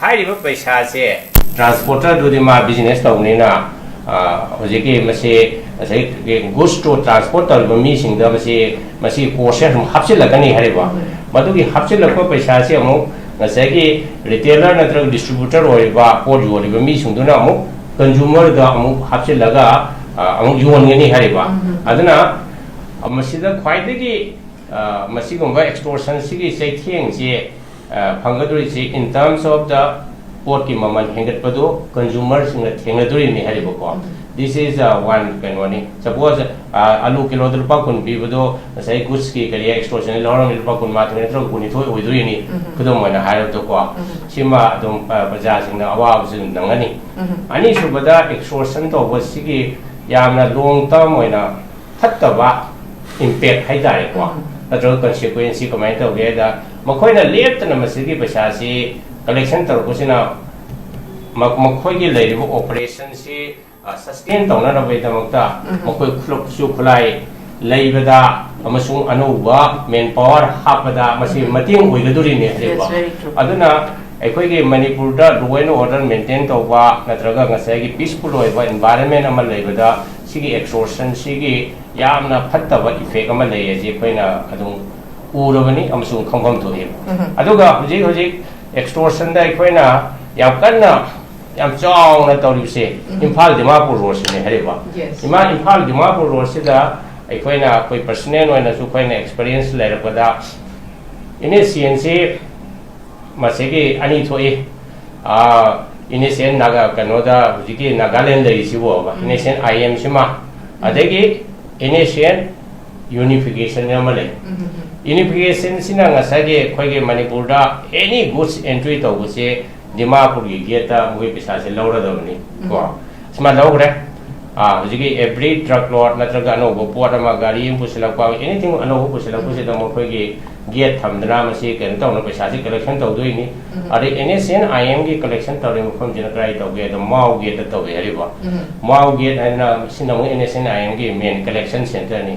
ꯍꯥꯏꯔꯤꯕ ꯄꯩꯁꯥꯁꯦ, transporterꯗꯨꯗꯤ ꯃꯥ business ꯇꯧꯕꯅꯤꯅ, ꯑ, ꯍꯧꯖꯤꯛꯀꯤ ꯃꯁꯤ ꯉꯁꯥꯏꯒꯤ goodsꯇꯣ transport ꯇꯧꯔꯤꯕ ꯃꯤꯁꯤꯡꯗ ꯃꯁꯤ, ꯃꯁꯤ cost ꯁꯦ ꯑꯗꯨꯝ ꯍꯥꯞꯆꯤꯜꯂꯛꯀꯅꯤ ꯍꯥꯏꯔꯤꯕ꯫ ꯃꯗꯨꯒꯤ ꯍꯥꯞꯆꯤꯜꯂꯛꯄ ꯄꯩꯁꯥꯁꯦ ꯑꯃꯨꯛ ꯉꯁꯥꯏꯒꯤ retailer ꯅꯠꯇ꯭ꯔꯒ distributor ꯑꯣꯏꯔꯤꯕ, ꯄꯣꯠ ꯌꯣꯜꯂꯤꯕ ꯃꯤꯁꯤꯡꯗꯨꯅ ꯑꯃꯨꯛ consumerꯗ ꯑꯃꯨꯛ ꯍꯥꯞꯆꯤꯜꯂꯒ, ꯑ, ꯑꯃꯨꯛ ꯌꯣꯟꯒꯅꯤ ꯍꯥꯏꯔꯤꯕ꯫ ꯑꯗꯨꯅ, ꯑ, ꯃꯁꯤꯗ ꯈ꯭ꯋꯥꯏꯗꯒꯤ, ꯑ, ꯃꯁꯤꯒꯨꯝꯕ extortionꯁꯤꯒꯤ ꯆꯩꯊꯦꯡꯁꯤ, ꯑ, ꯐꯪꯒꯗꯧꯔꯤꯁꯤ in terms of the ꯄꯣꯠꯀꯤ ꯃꯃꯜ ꯍꯦꯟꯒꯠꯄꯗꯨ consumerꯁꯤꯡꯅ ꯊꯦꯡꯅꯗꯣꯔꯤꯕꯅꯤ ꯍꯥꯏꯔꯤꯕꯀꯣ꯫ This is, uh, one ꯀꯩꯅꯣꯅꯤ꯫ Suppose, ꯑ, ꯑꯂꯨ ꯀꯤꯂꯣꯗ ꯂꯨꯄꯥ ꯀꯨꯟ ꯄꯤꯕꯗꯣ ꯉꯁꯥꯏ goodsꯀꯤ ꯀꯔꯤ extortionꯗꯒꯤ ꯂꯧꯔꯝꯃꯤ ꯂꯨꯄꯥ ꯀꯨꯟꯃꯥꯊꯣꯏ ꯅꯠꯇ꯭ꯔꯒ ꯀꯨꯟꯅꯤꯊꯣꯏ ꯑꯣꯏꯗꯣꯔꯤꯅꯤ꯫ ꯈꯨꯗꯝ ꯑꯣꯏꯅ ꯍꯥꯏꯔꯕꯗꯀꯣ꯫ ꯁꯤꯃ ꯑꯗꯨꯝ, ꯑ, ꯄ꯭ꯔꯖꯥꯁꯤꯡꯅ ꯑꯋꯥꯕꯁꯤ ꯑꯗꯨꯝ ꯅꯪꯒꯅꯤ꯫ ꯑꯅꯤꯁꯨꯕꯗ extortion ꯇꯧꯕꯁꯤꯒꯤ ꯌꯥꯝꯅ long term ꯑꯣꯏꯅ ꯐꯠꯇꯕ impact ꯍꯥꯏꯇꯥꯔꯦꯀꯣ, ꯅꯠꯇ꯭ꯔꯒ consequence ꯀꯃꯥꯏꯅ ꯇꯧꯒꯦ ꯍꯥꯏꯗ, ꯃꯈꯣꯏꯅ ꯂꯦꯞꯇꯅ ꯃꯁꯤꯒꯤ ꯄꯩꯁꯥꯁꯤ collection ꯇꯧꯔꯛꯄꯁꯤꯅ ꯃ-, ꯃꯈꯣꯏꯒꯤ ꯂꯩꯔꯤꯕ operationꯁꯤ, ꯑ, sustain ꯇꯧꯅꯅꯕꯒꯤꯗꯃꯛꯇ ꯃꯈꯣꯏ ꯈꯨꯠꯁꯨ ꯈꯨꯠꯂꯥꯏ ꯂꯩꯕꯗ ꯑꯃꯁꯨꯡ ꯑꯅꯧꯕ manpower ꯍꯥꯞꯄꯗ ꯃꯁꯤ ꯃꯇꯦꯡ ꯑꯣꯏꯒꯗꯣꯔꯤꯅꯦ ꯍꯥꯏꯕ꯫ That's very true. ꯑꯗꯨꯅ ꯑꯩꯈꯣꯏꯒꯤ ꯃꯅꯤꯄꯨꯔꯗ law and order maintain ꯇꯧꯕ ꯅꯠꯇ꯭ꯔꯒ ꯉꯁꯥꯏꯒꯤ peaceful ꯑꯣꯏꯕ environment ꯑꯃ ꯂꯩꯕꯗ ꯁꯤꯒꯤ extortion ꯁꯤꯒꯤ ꯌꯥꯝꯅ ꯐꯠꯇꯕ effect ꯑꯃ ꯂꯩ ꯍꯥꯏꯁꯦ ꯑꯩꯈꯣꯏꯅ ꯑꯗꯨꯝ ꯎꯔꯕꯅꯤ ꯑꯃꯁꯨꯡ ꯈꯪꯐꯝ ꯊꯣꯛꯏ꯫ ꯑꯗꯨꯒ ꯍꯧꯖꯤꯛ ꯍꯧꯖꯤꯛ extortion ꯗ ꯑꯩꯈꯣꯏꯅ ꯌꯥꯝ ꯀꯟꯅ, ꯌꯥꯝ ꯆꯥꯎꯅ ꯇꯧꯔꯤꯕꯁꯦ ꯏꯝꯐꯥꯜ ꯗꯤꯃꯥꯄꯨꯔ road ꯁꯤꯅꯦ ꯍꯥꯏꯔꯤꯕ꯫ Yes. ꯏꯃꯥ ꯏꯝꯐꯥꯜ ꯗꯤꯃꯥꯄꯨꯔ road ꯁꯤꯗ ꯑꯩꯈꯣꯏꯅ, ꯑꯩꯈꯣꯏ personal ꯑꯣꯏꯅꯁꯨ ꯑꯩꯈꯣꯏꯅ experience ꯂꯩꯔꯛꯄꯗ, N S C N ꯁꯤ ꯃꯁꯤꯒꯤ ꯑꯅꯤ ꯊꯣꯛꯏ꯫ ꯑꯥ, N S C N Naga, ꯀꯩꯅꯣꯗ ꯍꯧꯖꯤꯛꯀꯤ Nagaland ꯂꯩꯔꯤꯁꯤꯕꯨꯕ, N S C N I M ꯁꯤꯃ, ꯑꯗꯒꯤ N S C N unification ꯑꯃ ꯂꯩ꯫ Unification ꯁꯤꯅ ꯉꯁꯥꯏꯒꯤ ꯑꯩꯈꯣꯏꯒꯤ ꯃꯅꯤꯄꯨꯔꯗ any goods entry ꯇꯧꯕꯁꯦ ꯗꯤꯃꯥꯄꯨꯔꯒꯤ gate ꯇ ꯃꯈꯣꯏ ꯄꯩꯁꯥꯁꯦ ꯂꯧꯔꯗꯕꯅꯤ ꯀꯣ꯫ ꯁꯤꯃ ꯂꯧꯈ꯭ꯔꯦ꯫ ꯑꯥ, ꯍꯧꯖꯤꯛꯀꯤ every truck load ꯅꯠꯇ꯭ꯔꯒ ꯑꯅꯧꯕ ꯄꯣꯠ ꯑꯃ, ꯒꯥꯔꯤ ꯑꯃ ꯄꯨꯁꯤꯜꯂꯛꯄ, anything ꯑꯅꯧꯕ ꯄꯨꯁꯤꯜꯂꯛꯄꯁꯤꯗ ꯃꯈꯣꯏꯒꯤ gate ꯊꯝꯗꯅ ꯃꯁꯤ ꯀꯩꯅꯣ ꯇꯧꯅ ꯄꯩꯁꯥꯁꯤ collection ꯇꯧꯗꯣꯏꯅꯤ꯫ ꯑꯗꯩ N S C N I M ꯒꯤ collection ꯇꯧꯔꯤꯕ ꯃꯐꯝꯁꯤꯅ ꯀꯗꯥꯏ ꯇꯧꯒꯦ ꯍꯥꯏꯗ ꯃꯥꯎ gate ꯇ ꯇꯧꯋꯦ ꯍꯥꯏꯔꯤꯕ꯫ ꯃꯥꯎ gate ꯍꯥꯏꯗꯅ ꯁꯤꯅ ꯑꯃꯨꯛ N S C N I M ꯒꯤ main collection center ꯅꯤ꯫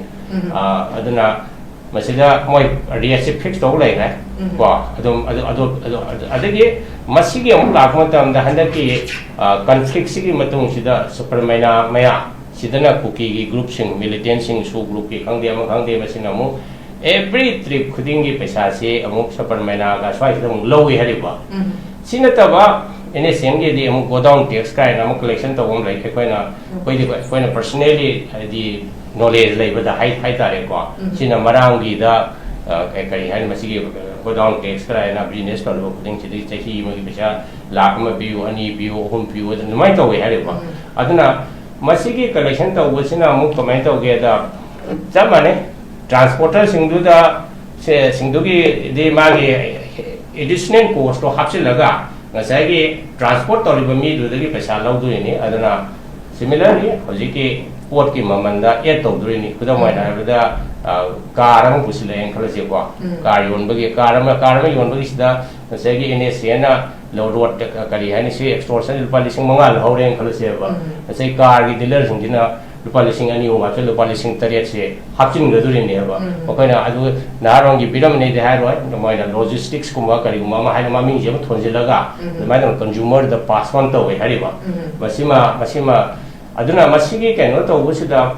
ꯑꯥ, ꯑꯗꯨꯅ ꯃꯁꯤꯗ ꯃꯣꯏ rate ꯁꯤ fix ꯇꯧ ꯂꯩꯈ꯭ꯔꯦ꯫ ꯀꯣ, ꯑꯗꯨꯝ ꯑꯗꯨ, ꯑꯗꯨ, ꯑꯗꯨ, ꯑꯗꯨ, ꯑꯗꯒꯤ ꯃꯁꯤꯒꯤ ꯑꯃꯨꯛ ꯂꯥꯛꯄ ꯃꯇꯝꯗ ꯍꯟꯗꯛꯀꯤ, ꯑ, conflict ꯁꯤꯒꯤ ꯃꯇꯨꯡꯁꯤꯗ ꯁꯨꯄꯔ ꯃꯩꯅꯥ ꯃꯌꯥ ꯁꯤꯗꯅ ꯀꯨꯀꯤꯒꯤ group ꯁꯤꯡ, militant ꯁꯤꯡ, SoO group ꯀꯤ ꯈꯪꯗꯦ, ꯑꯃ ꯈꯪꯗꯦ, ꯃꯁꯤꯅ ꯑꯃꯨꯛ every trip ꯈꯨꯗꯤꯡꯒꯤ ꯄꯩꯁꯥꯁꯤ ꯑꯃꯨꯛ ꯁꯨꯄꯔ ꯃꯩꯅꯥꯒ ꯁ꯭ꯋꯥꯏꯁꯤꯗ ꯑꯃꯨꯛ ꯂꯧꯏ ꯍꯥꯏꯔꯤꯕ꯫ ꯁꯤ ꯅꯠꯇꯕ N S C N ꯒꯤꯗꯤ ꯑꯃꯨꯛ godown tax ꯀꯥꯏꯅ ꯑꯃꯨꯛ collection ꯇꯧꯕ ꯑꯃ ꯂꯩ꯫ ꯑꯩꯈꯣꯏꯅ, ꯑꯩꯈꯣꯏꯗꯤ, ꯑꯩꯈꯣꯏꯅ personally ꯍꯥꯏꯗꯤ knowledge ꯂꯩꯕꯗ ꯍꯥꯏ-, ꯍꯥꯏꯇꯥꯔꯦꯀꯣ꯫ ꯁꯤꯅ ꯃꯔꯥꯡꯒꯤꯗ, ꯑ, ꯀꯩ, ꯀꯔꯤ ꯍꯥꯏꯅꯤ, ꯃꯁꯤꯒꯤ godown tax ꯀꯥꯏꯅ business ꯇꯧꯔꯤꯕ ꯈꯨꯗꯤꯡꯁꯤꯗꯒꯤ ꯆꯍꯤ ꯑꯃꯒꯤ ꯄꯩꯁꯥ ꯂꯥꯈ ꯑꯃ ꯄꯤꯌꯨ, ꯑꯅꯤ ꯄꯤꯌꯨ, ꯑꯍꯨꯝ ꯄꯤꯌꯨ, ꯑꯗꯨꯃꯥꯏꯅ ꯇꯧꯋꯦ ꯍꯥꯏꯔꯤꯕ꯫ ꯑꯗꯨꯅ ꯃꯁꯤꯒꯤ collection ꯇꯧꯕꯁꯤꯅ ꯑꯃꯨꯛ ꯀꯃꯥꯏꯅ ꯇꯧꯒꯦꯗ, ꯆꯞ ꯃꯥꯟꯅꯩ, transporter ꯁꯤꯡꯗꯨꯗ, ꯁꯦ, ꯁꯤꯡꯗꯨꯒꯤꯗꯤ ꯃꯥꯒꯤ additional cost ꯇꯣ ꯍꯥꯞꯆꯤꯜꯂꯒ ꯉꯁꯥꯏꯒꯤ transport ꯇꯧꯔꯤꯕ ꯃꯤꯗꯨꯗꯒꯤ ꯄꯩꯁꯥ ꯂꯧꯗꯣꯏꯅꯤ꯫ ꯑꯗꯨꯅ similarly ꯍꯧꯖꯤꯛꯀꯤ ꯄꯣꯠꯀꯤ ꯃꯃꯜꯗ add ꯇꯧꯗꯣꯏꯅꯤ꯫ ꯈꯨꯗꯝ ꯑꯣꯏꯅ ꯍꯥꯏꯔꯕꯗ, ꯑ, car ꯑꯃ ꯄꯨꯁꯤꯜꯂꯛꯑꯦꯅ ꯈꯜꯂꯁꯤꯀꯣ꯫ Car ꯌꯣꯟꯕꯒꯤ, car ꯑꯃ, car ꯑꯃ ꯌꯣꯟꯕꯒꯤꯁꯤꯗ ꯉꯁꯥꯏꯒꯤ N S C N ꯅ ꯂꯧ-, road ꯇ ꯀ-, ꯀꯔꯤ ꯍꯥꯏꯅꯤ, ꯁꯤ extortion ꯂꯨꯄꯥ ꯂꯤꯁꯤꯡ ꯃꯉꯥ ꯂꯧꯍꯧꯔꯦꯅ ꯈꯜꯂꯁꯦꯕ꯫ ꯉꯁꯥꯏ car ꯒꯤ dealer ꯁꯤꯡꯁꯤꯅ ꯂꯨꯄꯥ ꯂꯤꯁꯤꯡ ꯑꯅꯤ ꯑꯍꯨꯝ ꯍꯥꯞꯆꯤꯜꯂ ꯂꯨꯄꯥ ꯂꯤꯁꯤꯡ ꯇꯔꯦꯠꯁꯦ ꯍꯥꯞꯆꯤꯟꯒꯗꯣꯔꯤꯅꯦꯕ꯫ ꯎꯝ꯫ ꯑꯩꯈꯣꯏꯅ ꯑꯗꯨ ꯅꯍꯥꯔꯣꯟꯒꯤ ꯄꯤꯔꯝꯕꯅꯤꯗꯤ ꯍꯥꯏꯔꯣꯏ, ꯃꯣꯏꯅ ꯂꯣꯖꯤꯁꯇꯤꯛꯁꯀꯨꯝꯕ ꯀꯔꯤꯒꯨꯝꯕ ꯑꯃ ꯍꯥꯏꯅ ꯃꯃꯤꯡꯁꯦ ꯑꯃ ꯊꯣꯟꯖꯤꯜꯂꯒ, ꯎꯝ꯫ ꯑꯗꯨꯃꯥꯏꯅ ꯇꯧꯅ ꯀꯟꯖꯨꯃꯔꯗ ꯄꯥꯁ ꯑꯣꯟ ꯇꯧꯋꯦ ꯍꯥꯏꯔꯤꯕ꯫ ꯎꯝ꯫ ꯃꯁꯤꯃ ꯃꯁꯤꯃ ꯑꯗꯨꯅ ꯃꯁꯤꯒꯤ ꯀꯩꯅꯣ ꯇꯧꯕꯁꯤꯗ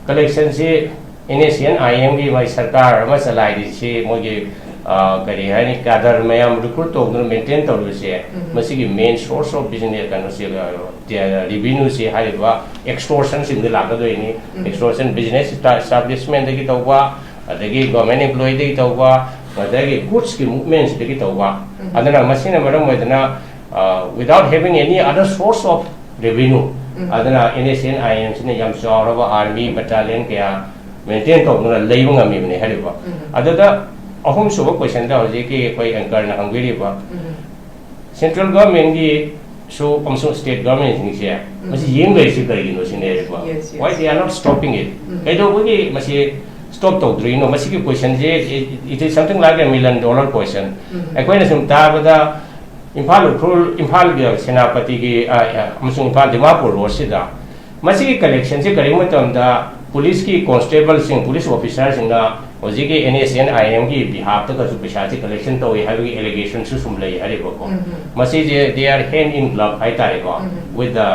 ꯀꯂꯦꯛꯁꯟꯁꯤ ꯑꯦꯟ ꯑꯦꯁ ꯑꯦꯟ ꯑꯥꯏ ꯑꯦꯝꯒꯤ ꯃꯥꯏ ꯁꯔꯀꯥꯔ ꯑꯃ ꯆꯂꯥꯏꯔꯤꯁꯤ, ꯃꯣꯏꯒꯤ, ꯑ, ꯀꯔꯤ ꯍꯥꯏꯅꯤ, ꯀꯥꯗꯔ ꯃꯌꯥꯝ ꯔꯤꯀ꯭ꯔꯨꯠ ꯇꯧꯗꯨꯅ ꯃꯦꯟꯇꯦꯟ ꯇꯧꯔꯤꯕꯁꯦ, ꯎꯝ꯫ ꯃꯁꯤꯒꯤ ꯃꯦꯟ ꯁꯣꯔꯁ ꯑꯣꯐ ꯕꯤꯖꯤꯅꯦꯁ, ꯀꯩꯅꯣꯁꯦ, ꯑ, ꯔꯤꯚꯤꯅ꯭ꯌꯨꯁꯦ ꯍꯥꯏꯔꯤꯕ ꯑꯦꯛꯁꯇꯣꯔꯁꯟꯁꯤꯡꯗ ꯂꯥꯛꯀꯗꯣꯏꯅꯤ꯫ ꯎꯝ꯫ ꯑꯦꯛꯁꯇꯣꯔꯁꯟ ꯕꯤꯖꯤꯅꯦꯁ ꯏꯁꯇꯥ-, ꯏꯁꯇꯥꯕ꯭ꯂꯤꯁꯃꯦꯟꯗꯒꯤ ꯇꯧꯕ, ꯑꯗꯒꯤ ꯒꯣꯔꯃꯦꯟ ꯑꯦꯝꯄ꯭ꯂꯣꯌꯤꯗꯒꯤ ꯇꯧꯕ, ꯑꯗꯒꯤ ꯒꯨꯗꯁꯀꯤ ꯃꯨꯞꯃꯦꯟꯁꯤꯗꯒꯤ ꯇꯧꯕ꯫ ꯎꯝ꯫ ꯑꯗꯨꯅ ꯃꯁꯤꯅ ꯃꯔꯝ ꯑꯣꯏꯗꯅ, ꯑ, without having any other source of revenue, ꯎꯝ꯫ ꯑꯗꯨꯅ ꯑꯦꯟ ꯑꯦꯁ ꯑꯦꯟ ꯑꯥꯏ ꯑꯦꯝꯁꯤꯅ ꯌꯥꯝ ꯆꯥꯎꯔꯕ ꯑꯥꯔꯃꯤ ꯕꯠꯇꯥꯂꯤꯌꯟ ꯀꯌꯥ ꯃꯦꯟꯇꯦꯟ ꯇꯧꯗꯨꯅ ꯂꯩꯕ ꯉꯝꯃꯤꯕꯅꯤ ꯍꯥꯏꯔꯤꯕ꯫ ꯎꯝ꯫ ꯑꯗꯨꯗ ꯑꯍꯨꯝꯁꯨꯕ ꯀꯣꯏꯁꯟꯗ ꯍꯧꯖꯤꯛꯀꯤ ꯑꯩꯈꯣꯏ ꯑꯦꯡꯀꯔꯅ ꯍꯪꯕꯤꯔꯤꯕ, ꯎꯝ꯫ ꯁꯦꯟꯇ꯭ꯔꯦꯜ ꯒꯚꯔꯟꯃꯦꯟꯒꯤꯁꯨ ꯑꯃꯁꯨꯡ ꯁ꯭ꯇꯦꯠ ꯒꯚꯔꯟꯃꯦꯟꯁꯤꯡꯁꯦ, ꯎꯝ꯫ ꯃꯁꯤ ꯌꯦꯡ ꯂꯩꯔꯤꯁꯤ ꯀꯔꯤꯒꯤꯅꯣ ꯁꯤꯅꯦꯕ꯫ Yes, yes. Why they are not stopping it? ꯎꯝ꯫ ꯀꯩꯗꯧꯕꯒꯤ ꯃꯁꯤ ꯁ꯭ꯇꯣꯞ ꯇꯧꯗ꯭ꯔꯤꯅꯣ? ꯃꯁꯤꯒꯤ ꯀꯣꯏꯁꯟꯁꯦ, it is something like a million dollar question. ꯎꯝ꯫ ꯑꯩꯈꯣꯏꯅ ꯁꯨꯝ ꯇꯥꯕꯗ ꯏꯝꯐꯥꯜ ꯎꯈ꯭ꯔꯨꯜ, ꯏꯝꯐꯥꯜꯒꯤ ꯁꯦꯅꯥꯄꯇꯤꯒꯤ, ꯑ, ꯑ, ꯑꯃꯁꯨꯡ ꯏꯝꯐꯥꯜ ꯗꯤꯃꯥꯄꯨꯔ ꯔꯣꯗꯁꯤꯗ ꯃꯁꯤꯒꯤ ꯀꯂꯦꯛꯁꯟꯁꯤ ꯀꯔꯤꯒꯨꯝꯕ ꯃꯇꯝꯗ ꯄꯨꯂꯤꯁꯀꯤ ꯀꯣꯟꯁꯇꯦꯕꯜꯁꯤꯡ, ꯄꯨꯂꯤꯁ ꯑꯣꯐꯤꯁꯥꯔꯁꯤꯡꯅ ꯍꯧꯖꯤꯛꯀꯤ ꯑꯦꯟ ꯑꯦꯁ ꯑꯦꯟ ꯑꯥꯏ ꯑꯦꯝꯒꯤ ꯕꯤꯍꯥꯐꯇꯒꯁꯨ ꯄꯩꯁꯥꯁꯤ ꯀꯂꯦꯛꯁꯟ ꯇꯧꯏ ꯍꯥꯏꯕꯒꯤ ꯑꯦꯂꯤꯒꯦꯁꯟꯁꯨ ꯁꯨꯝ ꯂꯩ ꯍꯥꯏꯔꯤꯕꯀꯣ꯫ ꯎꯝ, ꯎꯝ꯫ ꯃꯁꯤꯁꯦ they are hand in glove ꯍꯥꯏꯇꯥꯔꯦꯀꯣ, ꯎꯝ, ꯎꯝ꯫ With the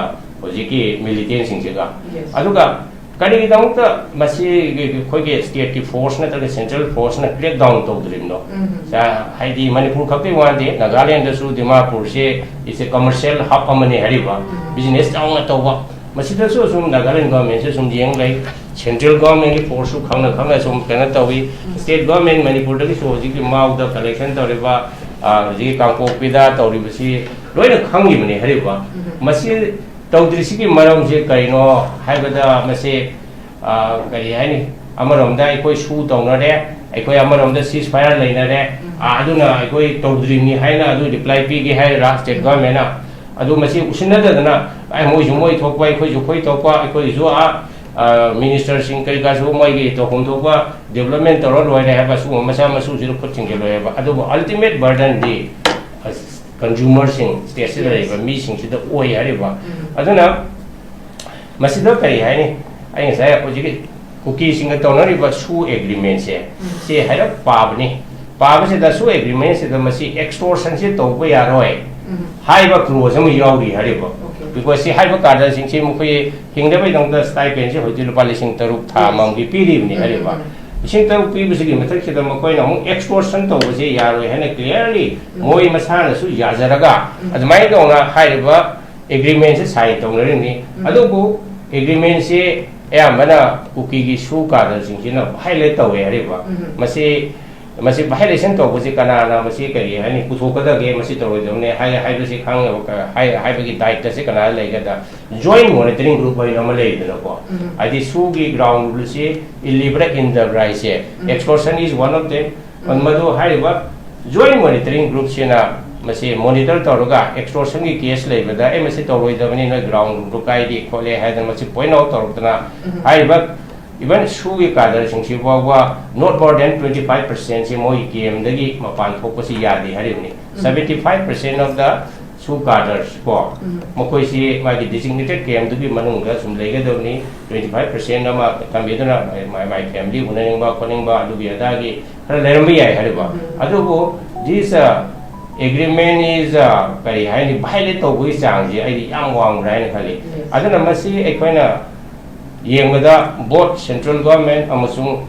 ꯍꯧꯖꯤꯛꯀꯤ ꯃꯤꯂꯤꯇꯦꯟꯁꯤꯡꯁꯤꯒ꯫ Yes. ꯑꯗꯨꯒ ꯀꯔꯤꯒꯤꯗꯃꯛꯇ ꯃꯁꯤ ꯑꯩꯈꯣꯏꯒꯤ ꯁ꯭ꯇꯦꯠꯀꯤ ꯐꯣꯔꯁ ꯅꯠꯇ꯭ꯔꯒ ꯁꯦꯟꯇ꯭ꯔꯦꯜ ꯐꯣꯔꯁꯅ ꯀ꯭ꯔꯦꯛ ꯗꯥꯎꯟ ꯇꯧꯗ꯭ꯔꯤꯕꯅꯣ? ꯎꯝ꯫ ꯁꯥ-, ꯍꯥꯏꯗꯤ ꯃꯅꯤꯄꯨꯔ ꯈꯛꯇꯒꯤ ꯋꯥ ꯅꯠꯇꯦ, ꯅꯥꯒꯥꯂꯦꯟꯗꯁꯨ ꯗꯤꯃꯥꯄꯨꯔꯁꯦ is a commercial hub ꯑꯃꯅꯤ ꯍꯥꯏꯔꯤꯕ, ꯎꯝ꯫ ꯕꯤꯖꯤꯅꯦꯁ ꯆꯥꯎꯅ ꯇꯧꯕ꯫ ꯃꯁꯤꯗꯁꯨ ꯑꯁꯨꯝ ꯅꯥꯒꯥꯂꯦꯟ ꯒꯣꯔꯃꯦꯟꯁꯦ ꯁꯨꯝ ꯌꯦꯡ ꯂꯩ, ꯁꯦꯟꯇ꯭ꯔꯦꯜ ꯒꯣꯔꯃꯦꯟꯒꯤ ꯐꯣꯔꯁꯁꯨ ꯈꯪꯅ ꯈꯪꯅ ꯁꯨꯝ ꯀꯩꯅꯣ ꯇꯧꯏ, ꯎꯝ꯫ ꯁ꯭ꯇꯦꯠ ꯒꯣꯔꯃꯦꯟ ꯃꯅꯤꯄꯨꯔꯗꯒꯤꯁꯨ ꯍꯧꯖꯤꯛꯀꯤ ꯃꯥꯎꯗ ꯀꯂꯦꯛꯁꯟ ꯇꯧꯔꯤꯕ, ꯑ, ꯍꯧꯖꯤꯛꯀꯤ ꯀꯥꯡꯄꯣꯛꯄꯤꯗ ꯇꯧꯔꯤꯕꯁꯤ ꯂꯣꯏꯅ ꯈꯪꯉꯤꯕꯅꯤ ꯍꯥꯏꯔꯤꯕ꯫ ꯎꯝ꯫ ꯃꯁꯤ ꯇꯧꯗ꯭ꯔꯤꯁꯤꯒꯤ ꯃꯔꯝꯁꯦ ꯀꯔꯤꯅꯣ ꯍꯥꯏꯕꯗ, ꯃꯁꯤ, ꯑ, ꯀꯔꯤ ꯍꯥꯏꯅꯤ, ꯑꯃꯔꯣꯝꯗ ꯑꯩꯈꯣꯏ ꯁꯨ ꯇꯧꯅꯔꯦ, ꯑꯩꯈꯣꯏ ꯑꯃꯔꯣꯝꯗ ceasefire ꯂꯩꯅꯔꯦ, ꯎꯝ꯫ ꯑ, ꯑꯗꯨꯅ ꯑꯩꯈꯣꯏ ꯇꯧꯗ꯭ꯔꯤꯕꯅꯤ ꯍꯥꯏꯅ ꯑꯗꯨ ꯔꯤꯄ꯭ꯂꯥꯏ ꯄꯤꯒꯦ ꯍꯥꯏꯔ ꯁ꯭ꯇꯦꯠ ꯒꯣꯔꯃꯦꯟꯅ? ꯑꯗꯨ ꯃꯁꯤ ꯎꯁꯤꯟꯅꯗꯗꯅ, ꯑꯦ, ꯃꯣꯏꯁꯨ ꯃꯣꯏ ꯊꯣꯛꯄ, ꯑꯩꯈꯣꯏꯁꯨ ꯑꯩꯈꯣꯏ ꯊꯣꯛꯄ, ꯑꯩꯈꯣꯏꯁꯨ ꯑ, ꯑ, ꯃꯤꯅꯤꯁꯇꯔꯁꯤꯡ ꯀꯔꯤ ꯀꯥꯁꯨ ꯃꯣꯏꯒꯤ ꯇꯧꯐꯝ ꯊꯣꯛꯄ ꯗꯤꯕ꯭ꯂꯞꯃꯦꯟ ꯇꯧꯔ ꯂꯣꯏꯔꯦ ꯍꯥꯏꯕ ꯁꯤꯒꯨꯝꯕ ꯃꯆꯥ ꯃꯁꯨꯁꯤꯗ ꯈꯨꯠ ꯊꯤꯡꯖꯤꯜꯂꯣꯏ ꯍꯥꯏꯕ꯫ ꯑꯗꯨꯕꯨ ꯑꯜꯇꯤꯃꯦꯠ ꯕꯔꯗꯟꯗꯤ ꯀꯟꯖꯨꯃꯔꯁꯤꯡ, ꯁ꯭ꯇꯦꯠꯁꯤꯗ Yes. ꯂꯩꯔꯤꯕ ꯃꯤꯁꯤꯡꯁꯤꯗ ꯑꯣꯏ ꯍꯥꯏꯔꯤꯕ꯫ ꯎꯝ꯫ ꯑꯗꯨꯅ ꯃꯁꯤꯗ ꯀꯔꯤ ꯍꯥꯏꯅꯤ? ꯑꯩ ꯉꯁꯥꯏ ꯍꯧꯖꯤꯛꯀꯤ ꯀꯨꯀꯤꯁꯤꯡꯒ ꯇꯧꯅꯔꯤꯕ ꯁꯨ ꯑꯦꯒ꯭ꯔꯤꯃꯦꯟꯁꯦ, ꯁꯤ ꯍꯥꯏꯔꯞ ꯄꯥꯕꯅꯤ꯫ ꯄꯥꯕꯁꯤꯗ ꯁꯨ ꯑꯦꯒ꯭ꯔꯤꯃꯦꯟꯁꯤꯗ ꯃꯁꯤ ꯑꯦꯛꯁꯇꯣꯔꯁꯟꯁꯤ ꯇꯧꯕ ꯌꯥꯔꯣꯏ ꯍꯥꯏꯕ ꯀ꯭ꯂꯣꯖ ꯑꯃ ꯌꯥꯎꯔꯤ ꯍꯥꯏꯔꯤꯕ꯫ ꯕꯤꯀꯣꯖ ꯁꯤ ꯍꯥꯏꯔꯤꯕ ꯀꯥꯗꯔꯁꯤꯡꯁꯤ ꯃꯈꯣꯏ ꯍꯤꯡꯅꯕꯒꯤꯗꯃꯛꯇ ꯁ꯭ꯇꯥꯏꯄꯦꯟꯁꯤ ꯍꯧꯖꯤꯛ ꯂꯨꯄꯥ ꯂꯤꯁꯤꯡ ꯇꯔꯨꯛ ꯊꯥ ꯑꯃꯃꯝꯒꯤ ꯄꯤꯔꯤꯕꯅꯤ ꯍꯥꯏꯔꯤꯕ꯫ ꯂꯤꯁꯤꯡ ꯇꯔꯨꯛ ꯄꯤꯕꯁꯤꯒꯤ ꯃꯊꯛꯁꯤꯗ ꯃꯈꯣꯏꯅ ꯑꯃꯨꯛ ꯑꯦꯛꯁꯇꯣꯔꯁꯟ ꯇꯧꯕꯁꯦ ꯌꯥꯔꯣꯏ ꯍꯥꯏꯅ ꯀ꯭ꯂꯤꯌꯥꯔꯂꯤ ꯃꯣꯏ ꯃꯁꯥꯅꯁꯨ ꯌꯥꯖꯔꯒ ꯑꯗꯨꯃꯥꯏꯅ ꯇꯧꯅ ꯍꯥꯏꯔꯤꯕ ꯑꯦꯒ꯭ꯔꯤꯃꯦꯟꯁꯦ ꯁꯥꯏꯟ ꯇꯧꯅꯔꯤꯕꯅꯤ꯫ ꯑꯗꯨꯕꯨ ꯑꯦꯒ꯭ꯔꯤꯃꯦꯟꯁꯦ ꯑꯌꯥꯝꯕꯅ ꯀꯨꯀꯤꯒꯤ ꯁꯨ ꯀꯥꯗꯔꯁꯤꯡꯁꯤꯅ ꯚꯥꯏꯑꯣꯂꯦꯠ ꯇꯧꯋꯦ ꯍꯥꯏꯔꯤꯕ꯫ ꯃꯁꯤ, ꯃꯁꯤ ꯚꯥꯏꯑꯣꯂꯦꯁꯟ ꯇꯧꯕꯁꯤ ꯀꯅꯥꯅ ꯃꯁꯤ ꯀꯔꯤ ꯍꯥꯏꯅꯤ, ꯄꯨꯊꯣꯛꯀꯗꯒꯦ, ꯃꯁꯤ ꯇꯧꯔꯣꯏꯗꯕꯅꯦ ꯍꯥꯏ-, ꯍꯥꯏꯕꯁꯤ ꯈꯪꯅꯕ ꯀ-, ꯍꯥꯏ-, ꯍꯥꯏꯕꯒꯤ ꯗꯥꯏꯇꯁꯤ ꯀꯅꯥꯗ ꯂꯩꯒꯗ? ꯖꯣꯏꯟ ꯃꯣꯅꯤꯇꯔꯤꯡ ꯒ꯭ꯔꯨꯞ ꯍꯥꯏꯅ ꯑꯃ ꯂꯩꯗꯅꯀꯣ꯫ ꯍꯥꯏꯗꯤ ꯁꯨꯒꯤ ꯒ꯭ꯔꯥꯎꯟ ꯔꯨꯜꯁꯤ ꯏꯜꯂꯤꯕ꯭ꯔꯥ ꯏꯟꯗꯕ꯭ꯔꯥ ꯍꯥꯏꯁꯦ, extortion is one of them꯫ ꯃꯗꯨ ꯍꯥꯏꯔꯤꯕ ꯖꯣꯏꯟ ꯃꯣꯅꯤꯇꯔꯤꯡ ꯒ꯭ꯔꯨꯞꯁꯤꯅ ꯃꯁꯤ ꯃꯣꯅꯤꯇꯔ ꯇꯧꯔꯒ ꯑꯦꯛꯁꯇꯣꯔꯁꯟꯒꯤ ꯀꯦꯁ ꯂꯩꯕꯗ, "ꯑꯦ, ꯃꯁꯤ ꯇꯧꯔꯣꯏꯗꯕꯅꯤ, ꯅꯣꯏ ꯒ꯭ꯔꯥꯎꯟ ꯔꯨꯜꯗꯨ ꯀꯥꯏꯗꯦ ꯈꯣꯠꯂꯦ" ꯍꯥꯏꯗꯅ ꯃꯁꯤ ꯄꯣꯏꯟꯠ ꯑꯥꯎꯠ ꯇꯧꯔꯛꯇꯅ ꯍꯥꯏꯔꯤꯕ ꯏꯚꯟ ꯁꯨꯒꯤ ꯀꯥꯗꯔꯁꯤꯡꯁꯤ ꯐꯥꯎꯕ not more than twenty five percentꯁꯤ ꯃꯣꯏ ꯀꯦꯝꯗꯒꯤ ꯃꯄꯥꯟ ꯊꯣꯛꯄꯁꯤ ꯌꯥꯗꯦ ꯍꯥꯏꯔꯤꯕꯅꯤ꯫ Seventy five percent of the ꯁꯨ ꯀꯥꯗꯔꯁ ꯀꯣ, ꯃꯈꯣꯏꯁꯤ ꯃꯥꯒꯤ ꯗꯤꯖꯤꯒꯅꯦꯇꯦꯠ ꯀꯦꯝꯗꯨꯒꯤ ꯃꯅꯨꯡꯗ ꯁꯨꯝ ꯂꯩꯒꯗꯕꯅꯤ꯫ Twenty five percent ꯑꯃ ꯊꯝꯕꯤꯗꯨꯅ ꯃꯥꯏ, ꯃꯥꯏ ꯐꯦꯃꯤꯂꯤ ꯎꯅꯅꯤꯡꯕ ꯈꯣꯠꯅꯤꯡꯕ ꯑꯗꯨꯒꯤ ꯑꯗꯥꯒꯤ ꯈꯔ ꯂꯩꯔꯝꯕ ꯌꯥꯏ ꯍꯥꯏꯔꯤꯕ꯫ ꯑꯗꯨꯕꯨ this, uh, agreement is, uh, ꯀꯔꯤ ꯍꯥꯏꯅꯤ, ꯚꯥꯏꯑꯣꯂꯦꯠ ꯇꯧꯕꯒꯤ ꯆꯥꯡꯁꯦ ꯑꯩꯗꯤ ꯌꯥꯝ ꯋꯥꯡꯕ꯭ꯔꯥ ꯍꯥꯏꯅ ꯈꯜꯂꯤ꯫ ꯑꯗꯨꯅ ꯃꯁꯤ ꯑꯩꯈꯣꯏꯅ ꯌꯦꯡꯕꯗ both central government ꯑꯃꯁꯨꯡ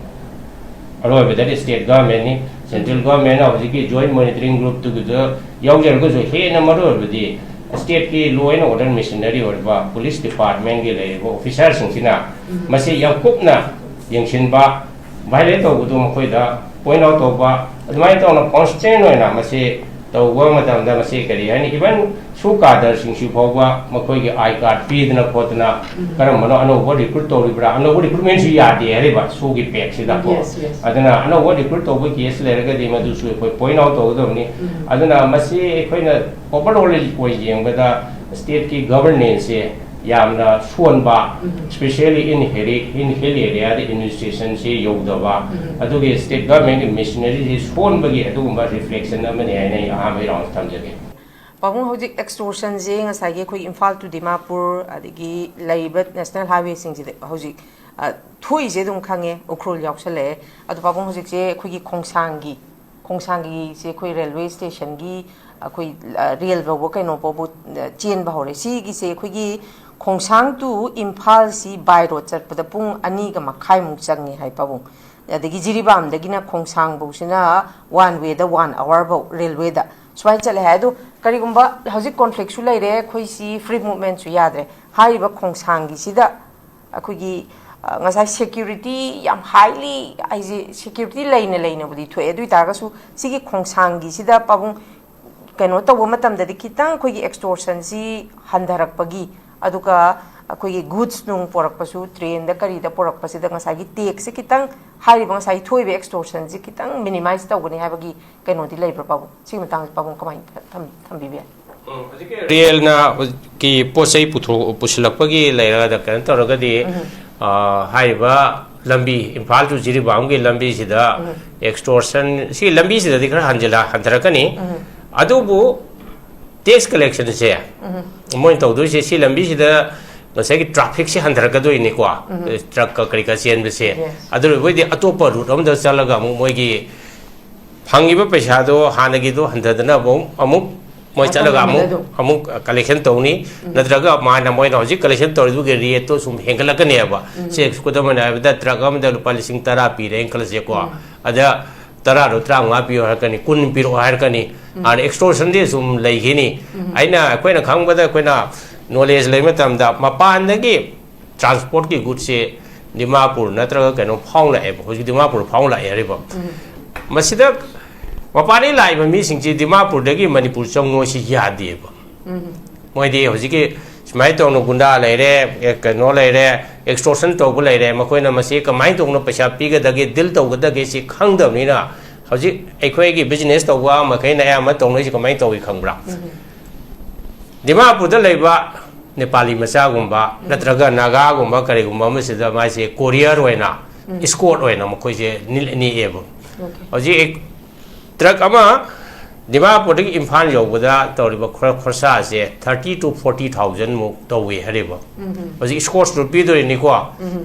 ꯑꯔꯣꯏꯕꯗꯗꯤ state governmentꯅꯤ꯫ Central governmentꯅ ꯍꯧꯖꯤꯛꯀꯤ joint monitoring groupꯇꯨꯒꯤꯗ ꯌꯥꯎꯖꯔꯒꯁꯨ ꯍꯦꯟꯅ ꯃꯔꯨ ꯑꯣꯏꯕꯗꯤ stateꯀꯤ law and order machinery ꯑꯣꯏꯔꯤꯕ police departmentꯀꯤ ꯂꯩꯔꯤꯕ officerꯁꯤꯡꯁꯤꯅ ꯃꯁꯤ ꯌꯥꯝ ꯀꯨꯞꯅ ꯌꯦꯡꯁꯤꯟꯕ, violate ꯇꯧꯕꯗꯨ ꯃꯈꯣꯏꯗ point out ꯇꯧꯕ, ꯑꯗꯨꯃꯥꯏꯅ ꯇꯧꯅ constant ꯑꯣꯏꯅ ꯃꯁꯤ ꯇꯧꯕ ꯃꯇꯝꯗ ꯃꯁꯤ ꯀꯔꯤ ꯍꯥꯏꯅꯤ, even ꯁꯨ ꯀꯥꯗꯔꯁꯤꯡꯁꯤ ꯐꯥꯎꯕ ꯃꯈꯣꯏꯒꯤ I card ꯄꯤꯗꯅ ꯈꯣꯠꯇꯅ ꯀꯔꯝꯕꯅꯣ ꯑꯅꯧꯕ recruit ꯇꯧꯔꯤꯕ꯭ꯔꯥ, ꯑꯅꯧꯕ recruitmentꯁꯨ ꯌꯥꯗꯦ ꯍꯥꯏꯔꯤꯕ ꯁꯨꯒꯤ ꯄꯦꯛꯁꯤꯗꯀꯣ꯫ Yes, yes. ꯑꯗꯨꯅ ꯑꯅꯧꯕ recruit ꯇꯧꯕ case ꯂꯩꯔꯒꯗꯤ ꯃꯗꯨꯁꯨ ꯑꯩꯈꯣꯏ point out ꯇꯧꯒꯗꯕꯅꯤ꯫ ꯑꯗꯨꯅ ꯃꯁꯤ ꯑꯩꯈꯣꯏꯅ overall ꯑꯣꯏ ꯌꯦꯡꯕꯗ stateꯀꯤ governanceꯁꯦ ꯌꯥꯝꯅ ꯁꯣꯟꯕ, especially in hilly, in hill areaꯗ administrationꯁꯤ ꯌꯧꯗꯕ, ꯑꯗꯨꯒꯤ state governmentꯀꯤ machineryꯁꯤ ꯁꯣꯟꯕꯒꯤ ꯑꯗꯨꯒꯨꯝꯕ reflection ꯑꯃꯅꯤ ꯍꯥꯏꯅ ꯑꯩ ꯑꯍꯥꯟꯕ round ꯊꯝꯖꯒꯦ꯫ ꯄꯥꯕꯨꯡ, ꯍꯧꯖꯤꯛ extortionꯁꯦ ꯉꯁꯥꯏꯒꯤ ꯑꯩꯈꯣꯏ ꯏꯝꯐꯥꯜ to ꯗꯤꯃꯥꯄꯨꯔ, ꯑꯗꯒꯤ ꯂꯩꯔꯤꯕ national highwayꯁꯤꯡꯁꯤꯗ ꯍꯧꯖꯤꯛ, ꯑ, ꯊꯣꯛꯏꯁꯦ ꯑꯗꯨꯝ ꯈꯪꯉꯦ, ꯎꯈ꯭ꯔꯨꯜ ꯌꯥꯎꯁꯜꯂꯛꯑꯦ꯫ ꯑꯗꯣ ꯄꯥꯕꯨꯡ, ꯍꯧꯖꯤꯛꯁꯦ ꯑꯩꯈꯣꯏꯒꯤ ꯈꯣꯡꯁꯥꯡꯒꯤ, ꯈꯣꯡꯁꯥꯡꯒꯤꯁꯦ ꯑꯩꯈꯣꯏ railway stationꯒꯤ ꯑꯩꯈꯣꯏ, ꯑ, ꯔꯦꯜ ꯐꯥꯎꯕ ꯀꯩꯅꯣ ꯐꯥꯎꯕ, ꯑ, ꯆꯦꯟꯕ ꯍꯧꯔꯦ꯫ ꯁꯤꯒꯤꯁꯦ ꯑꯩꯈꯣꯏꯒꯤ ꯈꯣꯡꯁꯥꯡ to ꯏꯝꯐꯥꯜꯁꯤ by road ꯆꯠꯄꯗ ꯄꯨꯡ ꯑꯅꯤꯒ ꯃꯈꯥꯏꯃꯨꯛ ꯆꯪꯉꯦ ꯍꯥꯏ ꯄꯥꯕꯨꯡ꯫ ꯑꯗꯒꯤ ꯖꯤꯔꯤꯕꯥꯝꯗꯒꯤꯅ ꯈꯣꯡꯁꯥꯡꯐꯧꯁꯤꯅ one wayꯗ one hour ꯐꯥꯎ railwayꯗ ꯁꯨꯃꯥꯏꯅ ꯆꯠꯂꯦ ꯍꯥꯏ꯫ ꯑꯗꯣ ꯀꯔꯤꯒꯨꯝꯕ ꯍꯧꯖꯤꯛ conflictꯁꯨ ꯂꯩꯔꯦ, ꯑꯩꯈꯣꯏ ꯁꯤ free movementꯁꯨ ꯌꯥꯗ꯭ꯔꯦ꯫ ꯍꯥꯏꯔꯤꯕ ꯈꯣꯡꯁꯥꯡꯒꯤꯁꯤꯗ ꯑꯩꯈꯣꯏꯒꯤ, ꯑ, ꯉꯁꯥꯏ security ꯌꯥꯝ highly, ꯍꯥꯏꯁꯦ security ꯂꯩꯅ ꯂꯩꯅꯕꯨꯗꯤ ꯊꯣꯛꯑꯦ, ꯑꯗꯨ ꯑꯣꯏ ꯇꯥꯔꯒꯁꯨ ꯁꯤꯒꯤ ꯈꯣꯡꯁꯥꯡꯒꯤꯁꯤꯗ ꯄꯥꯕꯨꯡ ꯀꯩꯅꯣ ꯇꯧꯕ ꯃꯇꯝꯗꯗꯤ ꯈꯤꯇꯪ ꯑꯩꯈꯣꯏꯒꯤ extortionꯁꯤ ꯍꯟꯊꯔꯛꯄꯒꯤ, ꯑꯗꯨꯒ ꯑꯩꯈꯣꯏꯒꯤ goods ꯅꯨꯡ ꯄꯣꯔꯛꯄꯁꯨ, trainꯗ ꯀꯔꯤꯗ ꯄꯣꯔꯛꯄꯁꯤꯗ ꯉꯁꯥꯏꯒꯤ taxꯁꯦ ꯈꯤꯇꯪ, ꯍꯥꯏꯔꯤꯕ ꯉꯁꯥꯏꯒꯤ ꯊꯣꯛꯏꯕ extortionꯁꯤ ꯈꯤꯇꯪ minimize ꯇꯧꯒꯅꯤ ꯍꯥꯏꯕꯒꯤ ꯀꯩꯅꯣꯗꯤ ꯂꯩꯕ꯭ꯔꯥ ꯄꯥꯕꯨꯡ? ꯁꯤꯒꯤ ꯃꯇꯥꯡꯗ ꯄꯥꯕꯨꯡ ꯀꯃꯥꯏꯅ ꯊꯝ-, ꯊꯝꯕꯤꯕ ꯌꯥꯏ? ꯎꯝ, ꯍꯧꯖꯤꯛꯀꯤ ꯔꯦꯜꯅ ꯍꯧꯖꯤꯛꯀꯤ ꯄꯣꯠ ꯆꯩ ꯄꯨꯊꯣꯛ-, ꯄꯨꯁꯤꯜꯂꯛꯄꯒꯤ ꯂꯩꯔꯒ ꯀꯩꯅꯣ ꯇꯧꯔꯒꯗꯤ, ꯑ, ꯍꯥꯏꯔꯤꯕ ꯂꯝꯕꯤ, ꯏꯝꯐꯥꯜ to ꯖꯤꯔꯤꯕꯥꯝꯒꯤ ꯂꯝꯕꯤꯁꯤꯗ extortion, ꯁꯤ ꯂꯝꯕꯤꯁꯤꯗꯗꯤ ꯈꯔ ꯍꯟꯖꯤꯜꯂ-, ꯍꯟꯊꯔꯛꯀꯅꯤ꯫ ꯑꯗꯨꯕꯨ tax collectionꯁꯦ ꯃꯣꯏꯅ ꯇꯧꯗꯣꯏꯁꯦ ꯁꯤ ꯂꯝꯕꯤꯁꯤꯗ ꯉꯁꯥꯏꯒꯤ trafficꯁꯦ ꯍꯟꯊꯔꯛꯀꯗꯣꯏꯅꯤꯀꯣ, truckꯀ ꯀꯔꯤ ꯀꯔꯥ ꯆꯦꯟꯕꯁꯦ꯫ Yes. ꯑꯗꯨ ꯑꯣꯏꯕ ꯑꯣꯏꯗꯤ ꯑꯇꯣꯞꯄ route ꯑꯃꯗ ꯆꯠꯂꯒ ꯑꯃꯨꯛ ꯃꯣꯏꯒꯤ ꯐꯪꯉꯤꯕ ꯄꯩꯁꯥꯗꯣ ꯍꯥꯟꯅꯒꯤꯗꯣ ꯍꯟꯊꯗꯅꯕ ꯑꯃꯨꯛ ꯃꯣꯏ ꯆꯠꯂꯒ ꯑꯃꯨꯛ, ꯃꯐꯝꯗꯨꯗ ꯑꯗꯨꯝ꯫ ꯑꯃꯨꯛ collection ꯇꯧꯅꯤ꯫ ꯅꯠꯇ꯭ꯔꯒ ꯃꯥꯅ ꯃꯣꯏꯅ ꯍꯧꯖꯤꯛ collection ꯇꯧꯔꯤꯗꯨꯒꯤ rateꯇꯣ ꯁꯨꯝ ꯍꯦꯟꯒꯠꯂꯛꯀꯅꯦꯕ꯫ ꯁꯦ, ꯈꯨꯗꯝ ꯑꯣꯏꯅ ꯍꯥꯏꯔꯕꯗ truck ꯑꯃꯗ ꯂꯨꯄꯥ ꯂꯤꯁꯤꯡ ꯇꯔꯥ ꯄꯤꯔꯦꯅ ꯈꯜꯂꯁꯦꯀꯣ꯫ ꯑꯗ ꯇꯔꯥꯗꯣ ꯇꯔꯥꯃꯉꯥ ꯄꯤꯌꯣ ꯍꯥꯏꯔꯛꯀꯅꯤ, ꯀꯨꯟ ꯄꯤꯔꯛꯑꯣ ꯍꯥꯏꯔꯛꯀꯅꯤ꯫ ꯑꯗ extortionꯗꯤ ꯁꯨꯝ ꯂꯩꯈꯤꯅꯤ꯫ ꯑꯩꯅ, ꯑꯩꯈꯣꯏꯅ ꯈꯪꯕꯗ, ꯑꯩꯈꯣꯏꯅ knowledge ꯂꯩꯕ ꯃꯇꯝꯗ ꯃꯄꯥꯟꯗꯒꯤ transportꯀꯤ goodsꯁꯦ ꯗꯤꯃꯥꯄꯨꯔ ꯅꯠꯇ꯭ꯔꯒ ꯀꯩꯅꯣ ꯐꯥꯎꯅ ꯂꯥꯛꯑꯦꯕ, ꯍꯧꯖꯤꯛ ꯗꯤꯃꯥꯄꯨꯔ ꯐꯥꯎꯅ ꯂꯥꯛꯑꯦ ꯍꯥꯏꯔꯤꯕ꯫ ꯃꯁꯤꯗ ꯃꯄꯥꯟꯗꯒꯤ ꯂꯥꯛꯏꯕ ꯃꯤꯁꯤꯡꯁꯤ ꯗꯤꯃꯥꯄꯨꯔꯗꯒꯤ ꯃꯅꯤꯄꯨꯔ ꯆꯪꯉꯣ ꯁꯤ ꯌꯥꯗꯦꯕ꯫ ꯃꯣꯏꯗꯤ ꯍꯧꯖꯤꯛꯀꯤ ꯁꯨꯃꯥꯏꯅ ꯇꯧꯅ ꯒꯨꯟꯗꯥ ꯂꯩꯔꯦ, ꯑꯦ, ꯀꯩꯅꯣ ꯂꯩꯔꯦ, extortion ꯇꯧꯕ ꯂꯩꯔꯦ, ꯃꯈꯣꯏꯅ ꯃꯁꯤ ꯀꯃꯥꯏꯅ ꯇꯧꯅ ꯄꯩꯁꯥ ꯄꯤꯒꯗꯒꯦ, deal ꯇꯧꯒꯗꯒꯦ ꯁꯤ ꯈꯪꯗꯕꯅꯤꯅ ꯍꯧꯖꯤꯛ ꯑꯩꯈꯣꯏꯒꯤ business ꯇꯧꯕ ꯃꯈꯩꯅ ꯑꯌꯥꯝꯕ ꯇꯧꯅꯔꯤꯁꯤ ꯀꯃꯥꯏꯅ ꯇꯧꯏ ꯈꯪꯕ꯭ꯔꯥ? ꯗꯤꯃꯥꯄꯨꯔꯗ ꯂꯩꯕ ꯅꯦꯄꯥꯂꯤ ꯃꯆꯥꯒꯨꯝꯕ ꯅꯠꯇ꯭ꯔꯒ ꯅꯥꯒꯥꯒꯨꯝꯕ ꯀꯔꯤꯒꯨꯝꯕ ꯑꯃꯁꯤꯗ ꯃꯥꯁꯦ courier ꯑꯣꯏꯅ, escort ꯑꯣꯏꯅ ꯃꯈꯣꯏꯁꯦ ꯅꯤꯜ-, ꯅꯦꯛꯑꯦꯕ꯫ Okay. ꯍꯧꯖꯤꯛ truck ꯑꯃ ꯗꯤꯃꯥꯄꯨꯔꯗꯒꯤ ꯏꯝꯐꯥꯜ ꯌꯧꯕꯗ ꯇꯧꯔꯤꯕ ꯈꯣꯔ- ꯈꯣꯔꯁꯥꯁꯦ ꯊꯥꯔꯇꯤ ꯇꯨ ꯐꯣꯔꯇꯤ ꯊꯥꯎꯖꯟꯃꯨꯛ ꯇꯧꯋꯦ ꯍꯥꯏꯔꯤꯕ꯫ ꯍꯧꯖꯤꯛ ꯏꯁꯀꯣꯔꯠꯁꯨ ꯄꯤꯗꯣꯏꯅꯤꯀꯣ꯫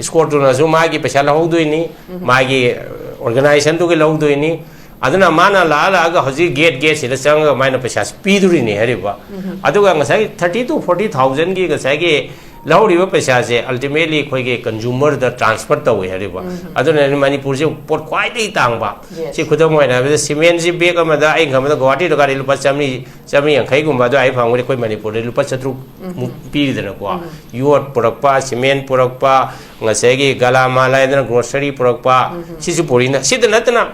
ꯏꯁꯀꯣꯔꯠꯇꯨꯅꯁꯨ ꯃꯥꯒꯤ ꯄꯩꯁꯥ ꯂꯧꯍꯧꯗꯣꯏꯅꯤ, ꯃꯥꯒꯤ ꯑꯣꯔꯒꯅꯥꯏꯖꯦꯁꯟꯗꯨꯒꯤ ꯂꯧꯗꯣꯏꯅꯤ꯫ ꯑꯗꯨꯅ ꯃꯥꯅ ꯂꯥꯛꯑ ꯂꯥꯛꯑꯒ ꯍꯧꯖꯤꯛ ꯒꯦꯠ ꯒꯦꯠꯁꯤꯗ ꯆꯪꯉꯒ ꯃꯥꯅ ꯄꯩꯁꯥꯁꯤ ꯄꯤꯗꯣꯔꯤꯅꯤ ꯍꯥꯏꯔꯤꯕ꯫ ꯑꯗꯨꯒ ꯉꯁꯥꯏ ꯊꯥꯔꯇꯤ ꯇꯨ ꯐꯣꯔꯇꯤ ꯊꯥꯎꯖꯟꯒꯤ ꯉꯁꯥꯏꯒꯤ ꯂꯧꯔꯤꯕ ꯄꯩꯁꯥꯁꯦ ꯑꯜꯇꯤꯃꯦꯠꯂꯤ ꯑꯩꯈꯣꯏꯒꯤ ꯀꯟꯖꯨꯃꯔꯗ ꯇ꯭ꯔꯥꯟꯁꯐꯔ ꯇꯧꯋꯦ ꯍꯥꯏꯔꯤꯕ꯫ ꯑꯗꯨꯅ ꯃꯅꯤꯄꯨꯔꯁꯦ ꯄꯣꯠ ꯈ꯭ꯋꯥꯏꯗꯒꯤ ꯇꯥꯡꯕ꯫ ꯁꯤ ꯈꯨꯗꯝ ꯑꯣꯏꯅ ꯍꯥꯏꯔꯕꯗ ꯁꯤꯃꯦꯟꯁꯤ ꯕꯦꯒ ꯑꯃꯗ ꯑꯩ ꯈꯪꯕꯗ ꯒꯨꯋꯥꯍꯥꯇꯤꯗ ꯒꯥꯔꯤ ꯂꯨꯄꯥ ꯆꯥꯝꯃꯔꯤ, ꯆꯥꯝꯃꯔꯤ ꯌꯥꯡꯈꯩꯒꯨꯝꯕ ꯑꯗꯨꯋꯥꯏ ꯐꯪꯕꯗꯤ ꯑꯩꯈꯣꯏ ꯃꯅꯤꯄꯨꯔꯗ ꯂꯨꯄꯥ ꯆꯥꯇ꯭ꯔꯨꯛ ꯃꯨꯛ ꯄꯤꯔꯤꯗꯅꯀꯣ꯫ ꯌꯣꯠ ꯄꯨꯔꯛꯄ, ꯁꯤꯃꯦꯟ ꯄꯨꯔꯛꯄ, ꯉꯁꯥꯏꯒꯤ ꯒꯂꯥꯃꯥꯜ ꯍꯥꯏꯗꯅ ꯒ꯭ꯔꯣꯁꯔꯤ ꯄꯨꯔꯛꯄ, ꯁꯤꯁꯨ ꯄꯨꯔꯤꯅ꯫ ꯁꯤꯗ ꯅꯠꯇꯅ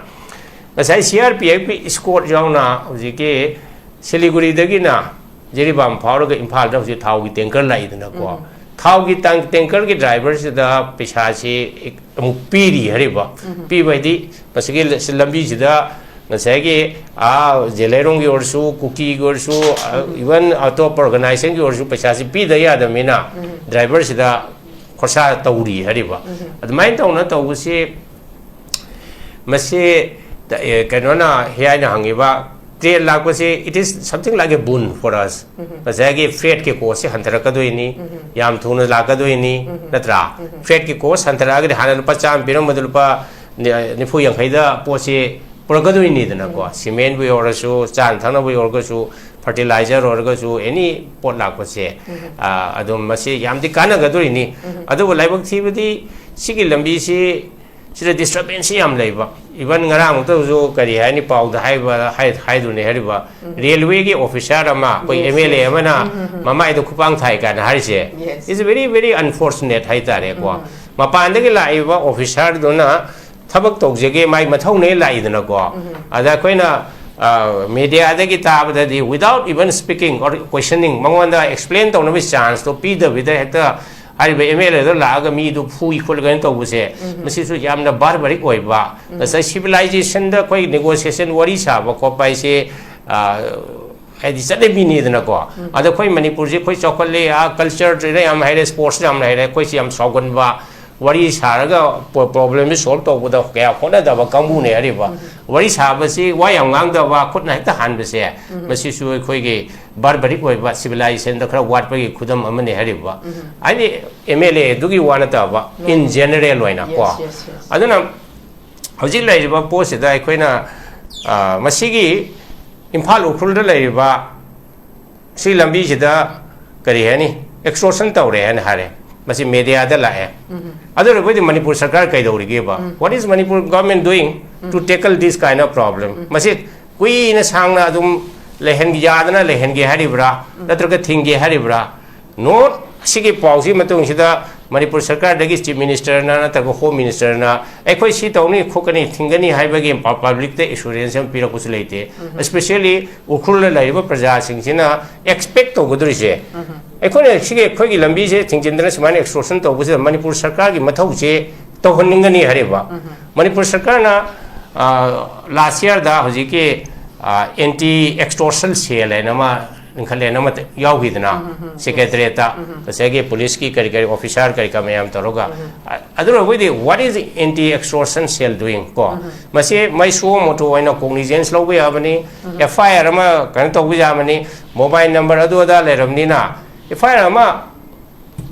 ꯉꯁꯥꯏ ꯁꯤ ꯑꯥꯔ ꯄꯤ ꯑꯦꯐꯀꯤ ꯏꯁꯀꯣꯔꯠ ꯌꯥꯎꯅ ꯍꯧꯖꯤꯛꯀꯤ ꯁꯤꯂꯤꯒꯨꯔꯤꯗꯒꯤꯅ ꯖꯤꯔꯤꯕꯥꯝ ꯐꯥꯎꯔꯒ ꯏꯝꯐꯥꯜꯗ ꯍꯧꯖꯤꯛ ꯊꯥꯎꯒꯤ ꯇꯦꯡꯀꯔ ꯂꯥꯛꯏꯗꯅꯀꯣ꯫ ꯊꯥꯎꯒꯤ ꯇꯥꯡ-, ꯇꯦꯡꯀꯔꯒꯤ ꯗ꯭ꯔꯥꯏꯚꯔꯁꯤꯗ ꯄꯩꯁꯥꯁꯤ ꯑꯃꯨꯛ ꯄꯤꯔꯤ ꯍꯥꯏꯔꯤꯕ꯫ ꯄꯤꯕ ꯍꯥꯏꯗꯤ ꯃꯁꯤꯒꯤ ꯂ-, ꯂꯝꯕꯤꯁꯤꯗ ꯉꯁꯥꯏꯒꯤ ꯑꯥ ꯖꯦꯂꯩꯔꯣꯡꯒꯤ ꯑꯣꯏꯔꯁꯨ, ꯀꯨꯀꯤꯒꯤ ꯑꯣꯏꯔꯁꯨ, ꯏꯚꯟ ꯑꯇꯣꯞꯄ ꯑꯣꯔꯒꯅꯥꯏꯖꯦꯁꯟꯒꯤ ꯑꯣꯏꯔꯁꯨ ꯄꯩꯁꯥꯁꯤ ꯄꯤꯗ ꯌꯥꯗꯕꯅꯤꯅ ꯗ꯭ꯔꯥꯏꯚꯔꯁꯤꯗ ꯈꯣꯔꯁꯥ ꯇꯧꯔꯤ ꯍꯥꯏꯔꯤꯕ꯫ ꯑꯗꯨꯃꯥꯏꯅ ꯇꯧꯅ ꯇꯧꯕꯁꯤ ꯃꯁꯤ, ꯑꯦ, ꯀꯩꯅꯣꯅ, ꯍꯤꯌꯥꯏꯅ ꯍꯪꯉꯤꯕ, ꯇ꯭ꯔꯦꯟ ꯂꯥꯛꯄꯁꯤ, it is something like a boon for us꯫ ꯉꯁꯥꯏꯒꯤ ꯐ꯭ꯔꯦꯠꯀꯤ ꯀꯣꯁꯁꯤ ꯍꯟꯊꯔꯛꯀꯗꯣꯏꯅꯤ, ꯌꯥꯝ ꯊꯨꯅ ꯂꯥꯛꯀꯗꯣꯏꯅꯤ, ꯅꯠꯇ꯭ꯔꯥ? ꯐ꯭ꯔꯦꯠꯀꯤ ꯀꯣꯁ ꯍꯟꯊꯔꯛꯑꯒꯗꯤ ꯍꯥꯟꯅ ꯂꯨꯄꯥ ꯆꯥꯝꯃ ꯄꯤꯔꯝꯕꯗꯨ ꯂꯨꯄꯥ ꯅꯤ-, ꯅꯤꯐꯨ ꯌꯥꯡꯈꯩꯗ ꯄꯣꯠꯁꯤ ꯄꯨꯔꯛꯀꯗꯣꯏꯅꯤꯗꯅꯀꯣ꯫ ꯁꯤꯃꯦꯟꯕꯨ ꯑꯣꯏꯔꯁꯨ, ꯆꯥꯅ ꯊꯛꯅꯕ ꯑꯣꯏꯔꯒꯁꯨ, ꯐꯔꯇꯤꯂꯥꯏꯖꯔ ꯑꯣꯏꯔꯒꯁꯨ, ꯑꯦꯅꯤ ꯄꯣꯠ ꯂꯥꯛꯄꯁꯦ, ꯑ, ꯑꯗꯨꯝ ꯃꯁꯤ ꯌꯥꯝꯗꯤ ꯀꯥꯟꯅꯒꯗꯣꯔꯤꯅꯤ꯫ ꯑꯗꯨꯕꯨ ꯂꯥꯏꯕꯛ ꯊꯤꯕꯗꯤ ꯁꯤꯒꯤ ꯂꯝꯕꯤꯁꯤ ꯁꯤꯗ ꯗꯤꯁꯇꯔꯕꯦꯟꯁꯁꯤ ꯌꯥꯝ ꯂꯩꯕ꯫ ꯏꯚꯟ ꯉꯔꯥꯡꯃꯛꯇꯁꯨ ꯀꯔꯤ ꯍꯥꯏꯅꯤ, ꯄꯥꯎꯗ ꯍꯥꯏꯕ, ꯍꯥꯏ-, ꯍꯥꯏꯗꯨꯅꯦ ꯍꯥꯏꯔꯤꯕ, ꯔꯦꯜꯋꯦꯒꯤ ꯑꯣꯐꯤꯁꯥꯔ ꯑꯃ, ꯑꯩꯈꯣꯏ ꯑꯦꯝ ꯑꯦꯜ ꯑꯦ ꯑꯃꯅ ꯃꯃꯥꯏꯗ ꯈꯨꯄꯥꯡ ꯊꯥꯏ ꯀꯥꯏꯅ ꯍꯥꯏꯔꯤꯁꯦ, it's very, very unfortunate ꯍꯥꯏꯇꯥꯔꯦꯀꯣ꯫ ꯃꯄꯥꯟꯗꯒꯤ ꯂꯥꯛꯏꯕ ꯑꯣꯐꯤꯁꯥꯔꯗꯨꯅ ꯊꯕꯛ ꯇꯧꯖꯒꯦ, ꯃꯥꯏ ꯃꯊꯧꯅꯦ ꯂꯥꯛꯏꯗꯅꯀꯣ꯫ ꯑꯗ ꯑꯩꯈꯣꯏꯅ, ꯑ, ꯃꯦꯗꯤꯌꯥꯗꯒꯤ ꯇꯥꯕꯗꯗꯤ, without even speaking or questioning, ꯃꯉꯣꯟꯗ ꯑꯦꯛꯁꯄ꯭ꯂꯦꯟ ꯇꯧꯅꯕꯒꯤ ꯆꯥꯟꯁꯇꯣ ꯄꯤꯗꯕꯤꯗ ꯍꯦꯛꯇ ꯍꯥꯏꯔꯤꯕ ꯑꯦꯝ ꯑꯦꯜ ꯑꯦꯗꯣ ꯂꯥꯛꯑꯒ ꯃꯤꯗꯨ ꯐꯨꯏ ꯈꯣꯠꯂꯤ ꯀꯥꯏꯅ ꯇꯧꯕꯁꯦ, ꯃꯁꯤꯁꯨ ꯌꯥꯝꯅ ꯕꯥꯔꯕꯔꯤꯛ ꯑꯣꯏꯕ꯫ ꯉꯁꯥꯏ ꯁꯤꯚꯤꯂꯥꯏꯖꯦꯁꯟꯗ ꯑꯩꯈꯣꯏ ꯅꯦꯒꯣꯁꯤꯌꯦꯁꯟ ꯋꯥꯔꯤ ꯁꯥꯕ ꯈꯣꯠꯄ ꯍꯥꯏꯁꯦ, ꯑ, ꯍꯥꯏꯗꯤ ꯆꯠꯅꯕꯤꯅꯤꯗꯅꯀꯣ꯫ ꯑꯗ ꯑꯩꯈꯣꯏ ꯃꯅꯤꯄꯨꯔꯁꯦ ꯑꯩꯈꯣꯏ ꯆꯥꯎꯈꯠꯂꯦ, ꯑꯥ, ꯀꯜꯆꯔꯗ ꯌꯥꯝ ꯍꯩꯔꯦ, ꯁ꯭ꯄꯣꯔꯠꯁꯇ ꯌꯥꯝ ꯍꯩꯔꯦ, ꯑꯩꯈꯣꯏꯁꯦ ꯌꯥꯝ ꯁꯥꯎꯒꯟꯕ, ꯋꯥꯔꯤ ꯁꯥꯔꯒ ꯄ꯭ꯔꯣꯕ꯭ꯂꯦꯝꯁꯤ ꯁꯣꯜꯕ ꯇꯧꯕꯗ ꯀꯌꯥ ꯍꯣꯠꯅꯗꯕ ꯀꯥꯡꯕꯨꯅꯦ ꯍꯥꯏꯔꯤꯕ꯫ ꯋꯥꯔꯤ ꯁꯥꯕꯁꯤ ꯋꯥ ꯌꯥꯝ ꯉꯥꯡꯗꯕ, ꯈꯨꯠꯅ ꯍꯦꯛꯇ ꯍꯥꯟꯕꯁꯦ, ꯃꯁꯤꯁꯨ ꯑꯩꯈꯣꯏꯒꯤ ꯕꯥꯔꯕꯔꯤꯛ ꯑꯣꯏꯕ ꯁꯤꯚꯤꯂꯥꯏꯖꯦꯁꯟꯗ ꯈꯔ ꯋꯥꯠꯄꯒꯤ ꯈꯨꯗꯝ ꯑꯃꯅꯤ ꯍꯥꯏꯔꯤꯕ꯫ ꯍꯥꯏꯗꯤ ꯑꯦꯝ ꯑꯦꯜ ꯑꯦ ꯑꯗꯨꯒꯤ ꯋꯥ ꯅꯠꯇꯕ, ꯏꯟ ꯖꯦꯅꯔꯦꯜ ꯑꯣꯏꯅ ꯀꯣ꯫ Yes, yes, yes. ꯑꯗꯨꯅ ꯍꯧꯖꯤꯛ ꯂꯩꯔꯤꯕ ꯄꯣꯠꯁꯤꯗ ꯑꯩꯈꯣꯏꯅ, ꯑ, ꯃꯁꯤꯒꯤ ꯏꯝꯐꯥꯜ ꯎꯈ꯭ꯔꯨꯜꯗ ꯂꯩꯔꯤꯕ ꯁꯤ ꯂꯝꯕꯤꯁꯤꯗ ꯀꯔꯤ ꯍꯥꯏꯅꯤ, ꯑꯦꯛꯁꯇꯣꯔꯁꯟ ꯇꯧꯔꯦ ꯍꯥꯏꯅ ꯍꯥꯏꯔꯦ, ꯃꯁꯤ ꯃꯦꯗꯤꯌꯥꯗ ꯂꯥꯛꯑꯦ꯫ ꯑꯗꯨ ꯑꯣꯏꯔꯒꯗꯤ ꯃꯅꯤꯄꯨꯔ ꯁꯔꯀꯥꯔ ꯀꯩꯗꯧꯔꯤꯒꯦꯕ? What is Manipur government doing to tackle this kind of problem? ꯃꯁꯤ ꯀꯨꯏꯅ ꯁꯥꯡꯅ ꯑꯗꯨꯝ ꯂꯩꯍꯟ-, ꯌꯥꯗꯅ ꯂꯩꯍꯟꯒꯦ ꯍꯥꯏꯔꯤꯕ꯭ꯔꯥ, ꯅꯠꯇ꯭ꯔꯒ ꯊꯤꯡꯒꯦ ꯍꯥꯏꯔꯤꯕ꯭ꯔꯥ? ꯅꯣꯠ ꯑꯁꯤꯒꯤ ꯄꯥꯎꯁꯤ ꯃꯇꯨꯡꯁꯤꯗ ꯃꯅꯤꯄꯨꯔ ꯁꯔꯀꯥꯔꯗꯒꯤ ꯆꯤꯐ ꯃꯤꯅꯤꯁꯇꯔꯅ ꯅꯠꯇ꯭ꯔꯒ ꯍꯣꯝ ꯃꯤꯅꯤꯁꯇꯔꯅ ꯑꯩꯈꯣꯏ ꯁꯤ ꯇꯧꯅꯤ, ꯈꯣꯠꯀꯅꯤ, ꯊꯤꯡꯒꯅꯤ ꯍꯥꯏꯕꯒꯤ ꯄ-, ꯄꯕ꯭ꯂꯤꯛꯇ ꯑꯦꯁꯨꯔꯦꯟꯁ ꯑꯃ ꯄꯤꯔꯛꯄꯁꯨ ꯂꯩꯇꯦ꯫ ꯎꯝ꯫ Especially ꯎꯈ꯭ꯔꯨꯜꯗ ꯂꯩꯔꯤꯕ ꯄ꯭ꯔꯖꯥꯁꯤꯡꯁꯤꯅ ꯑꯦꯛꯁꯄꯦꯛ ꯇꯧꯒꯗꯧꯔꯤꯁꯦ, ꯎꯝ꯫ ꯑꯩꯈꯣꯏꯅ ꯁꯤꯒꯤ ꯑꯩꯈꯣꯏꯒꯤ ꯂꯝꯕꯤꯁꯦ ꯊꯤꯡꯖꯤꯟꯗꯅ ꯁꯨꯃꯥꯏꯅ ꯑꯦꯛꯁꯇꯣꯔꯁꯟ ꯇꯧꯕꯁꯤꯗ ꯃꯅꯤꯄꯨꯔ ꯁꯔꯀꯥꯔꯒꯤ ꯃꯊꯧꯁꯦ ꯇꯧꯍꯟꯅꯤꯡꯒꯅꯤ ꯍꯥꯏꯔꯤꯕ꯫ ꯎꯝ꯫ ꯃꯅꯤꯄꯨꯔ ꯁꯔꯀꯥꯔꯅ, ꯑ, ꯂꯥꯁ ꯌꯔꯗ ꯍꯧꯖꯤꯛꯀꯤ, ꯑ, ꯑꯦꯟꯇꯤ ꯑꯦꯛꯁꯇꯣꯔꯁꯟ ꯁꯦꯜ ꯍꯥꯏꯅ ꯑꯃ ꯂꯤꯡꯈꯠꯂꯦꯅ ꯑꯃ ꯌꯥꯎꯈꯤꯗꯅ, ꯎꯝ, ꯎꯝ, ꯎꯝ꯫ ꯁꯦꯀ꯭ꯔꯦꯇꯔꯤꯌꯦꯠꯇ, ꯎꯝ꯫ ꯉꯁꯥꯏꯒꯤ ꯄꯨꯂꯤꯁꯀꯤ ꯀꯔꯤ ꯀꯔꯤ ꯑꯣꯐꯤꯁꯥꯔ ꯀꯔꯤ ꯀꯔꯥ ꯃꯌꯥꯝ ꯇꯧꯔꯒ, ꯎꯝ꯫ ꯑ-, ꯑꯗꯨꯅ ꯑꯩꯈꯣꯏꯗꯤ what is anti extortion cell doing ꯀꯣ? ꯎꯝ꯫ ꯃꯁꯤ ꯃꯥꯏ ꯁꯣ ꯃꯣꯇꯣ ꯑꯣꯏꯅ ꯀꯣꯒꯅꯤꯖꯦꯟꯁ ꯂꯧꯕ ꯌꯥꯕꯅꯤ, ꯎꯝ꯫ ꯑꯦꯐ ꯑꯥꯏ ꯑꯥꯔ ꯑꯃ ꯀꯩꯅꯣ ꯇꯧꯕ ꯌꯥꯕꯅꯤ, ꯃꯣꯕꯥꯏꯜ ꯅꯝꯕꯔ ꯑꯗꯨ ꯑꯗꯥ ꯂꯩꯔꯕꯅꯤꯅ, ꯑꯦꯐ ꯑꯥꯏ ꯑꯥꯔ ꯑꯃ